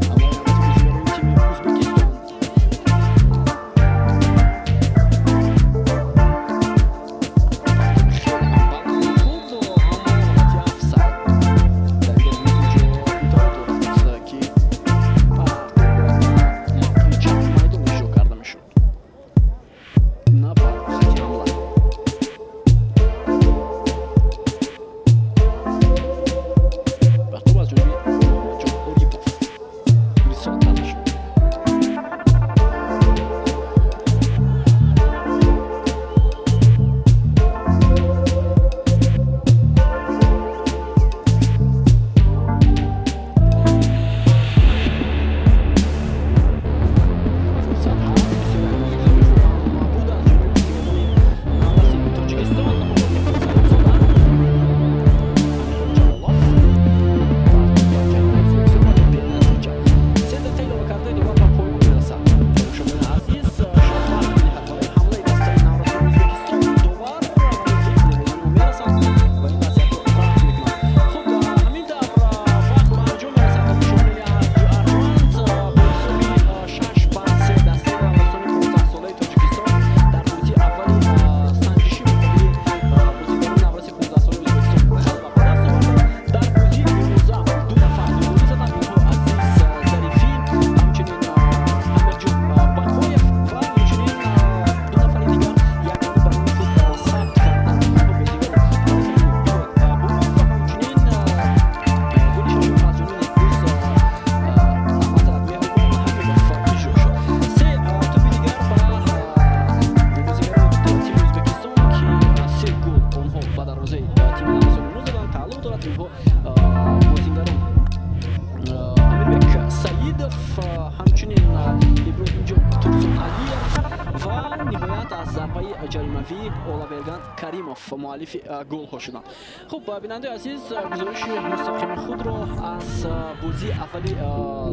навбати бозигарони тими Ӯзбекистон. Партоби хеле ҳам баланд, хуб, аммо ҳолати офсайд дар инҷо идома дорад, ки партоб бояд ба мавқеи чапи майдон иҷро карда мешуд, на ба хати ҳамла. Партоб аз ҷониби Муҳаммадҷон Орипов ирсол карда шуд. Фурсат ҳаст, бисёр як бозигузори хуб ҳам буд аз ҷониби бозигарони навраси Тоҷикистон. Ҳолати фурсат зода Амирхон Ҷалолов, партоб ба ҷаримаи Ӯзбекистон, вале бенатиҷа. 3 дақиқа иловакардаи довар ба поён мерасад. Тамошобинони азиз, шояд вақт медиҳад барои ҳамлаи дастаи наврасони Ӯзбекистон довар, вале зуд телевизиони мо мерасанд ва ин вазъиятро рад мекунанд. Хуб, ҳамин тавр вақт ба анҷом мерасад. Тамошобинони арҷманд, бо ҳисоби 6-3 дастаи наврасони 15-солаи Тоҷикистон дар бозии аввали санҷишӣ муқобили бозигарони навраси 15-солаи Ӯзбекистон ғалаба ба даст оварданд. Дар бозии имрӯза ду нафар дуголӣ заданд. Инҳо Азиз Зарифӣ, ҳамчунин Амирҷон Бақоев ва инчунин ду нафари дигар як голи барои худ сабт карданд. Инҳо бозигари Мирод Бобоев ва ҳамчунин голи шашум аз ҷониби Некбӯз Мазрат Меҳрубон Ҳабибов иҷро шуд. Се тӯби дигар ба бозигарони тими Ӯзбекистон, ки се гол онҳо ба дарвозаи тими наврасони мо заданд, тааллуқ дорад. Инҳо бозигарон Амирбек Саидов, ҳамчунин Иброҳимҷон Турсуналиев ва ниҳоят аз зарбаи ҷаримавӣ Олаберган Каримов муаллифи голҳо шуданд. Хуб, бинандаи азиз, гузориши мустақими худро аз бозии аввали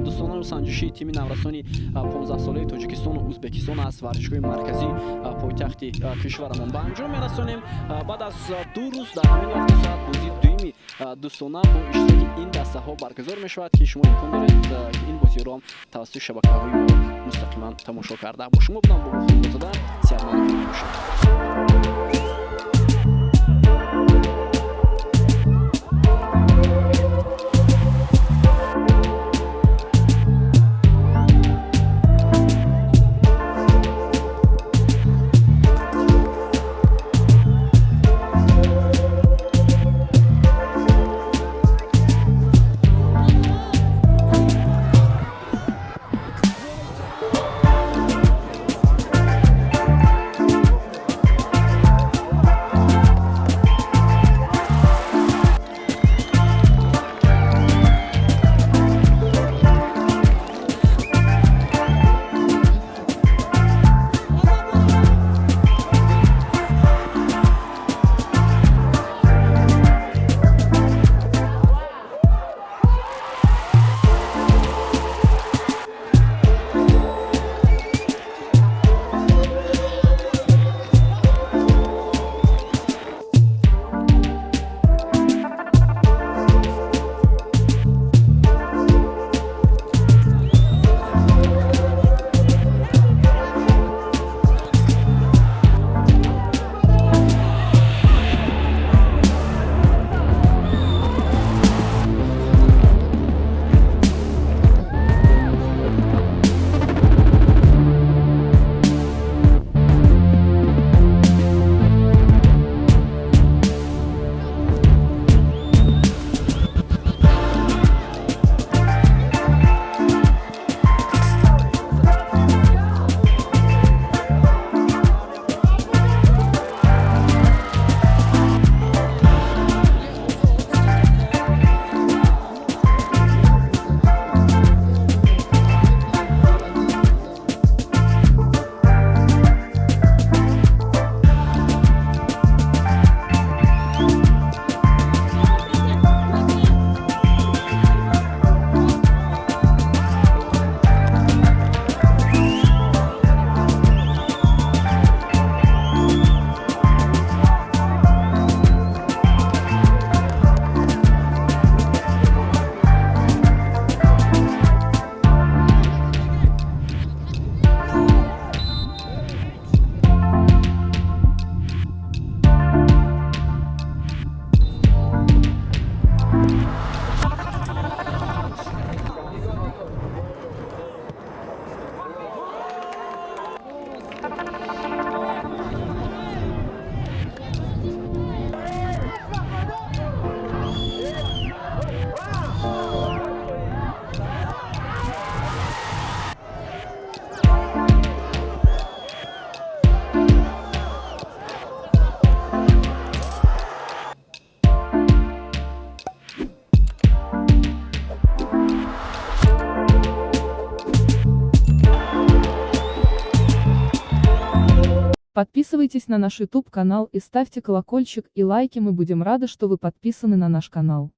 дӯстонану санҷишии тими наврасони 15-солаи Тоҷикистону Ӯзбекистон аз варзишгоҳи марказии пойтахти кишварамон ба анҷом мерасонем. Баъд аз 2 рӯз дар ҳамин вақту соат бозии дуюми дӯстона бо иштироки ин дастаҳо баргузор мешавад, ки шумо имкон доред, ки ин бозиро тавассути шабакаҳои мо мустақиман тамошо карда. Бо шумо будам Бобохонзода. Сиҳатманду бошед. Подписывайтесь на наш YouTube канал и ставьте колокольчик и лайки, мы будем рады, что вы подписаны на наш канал.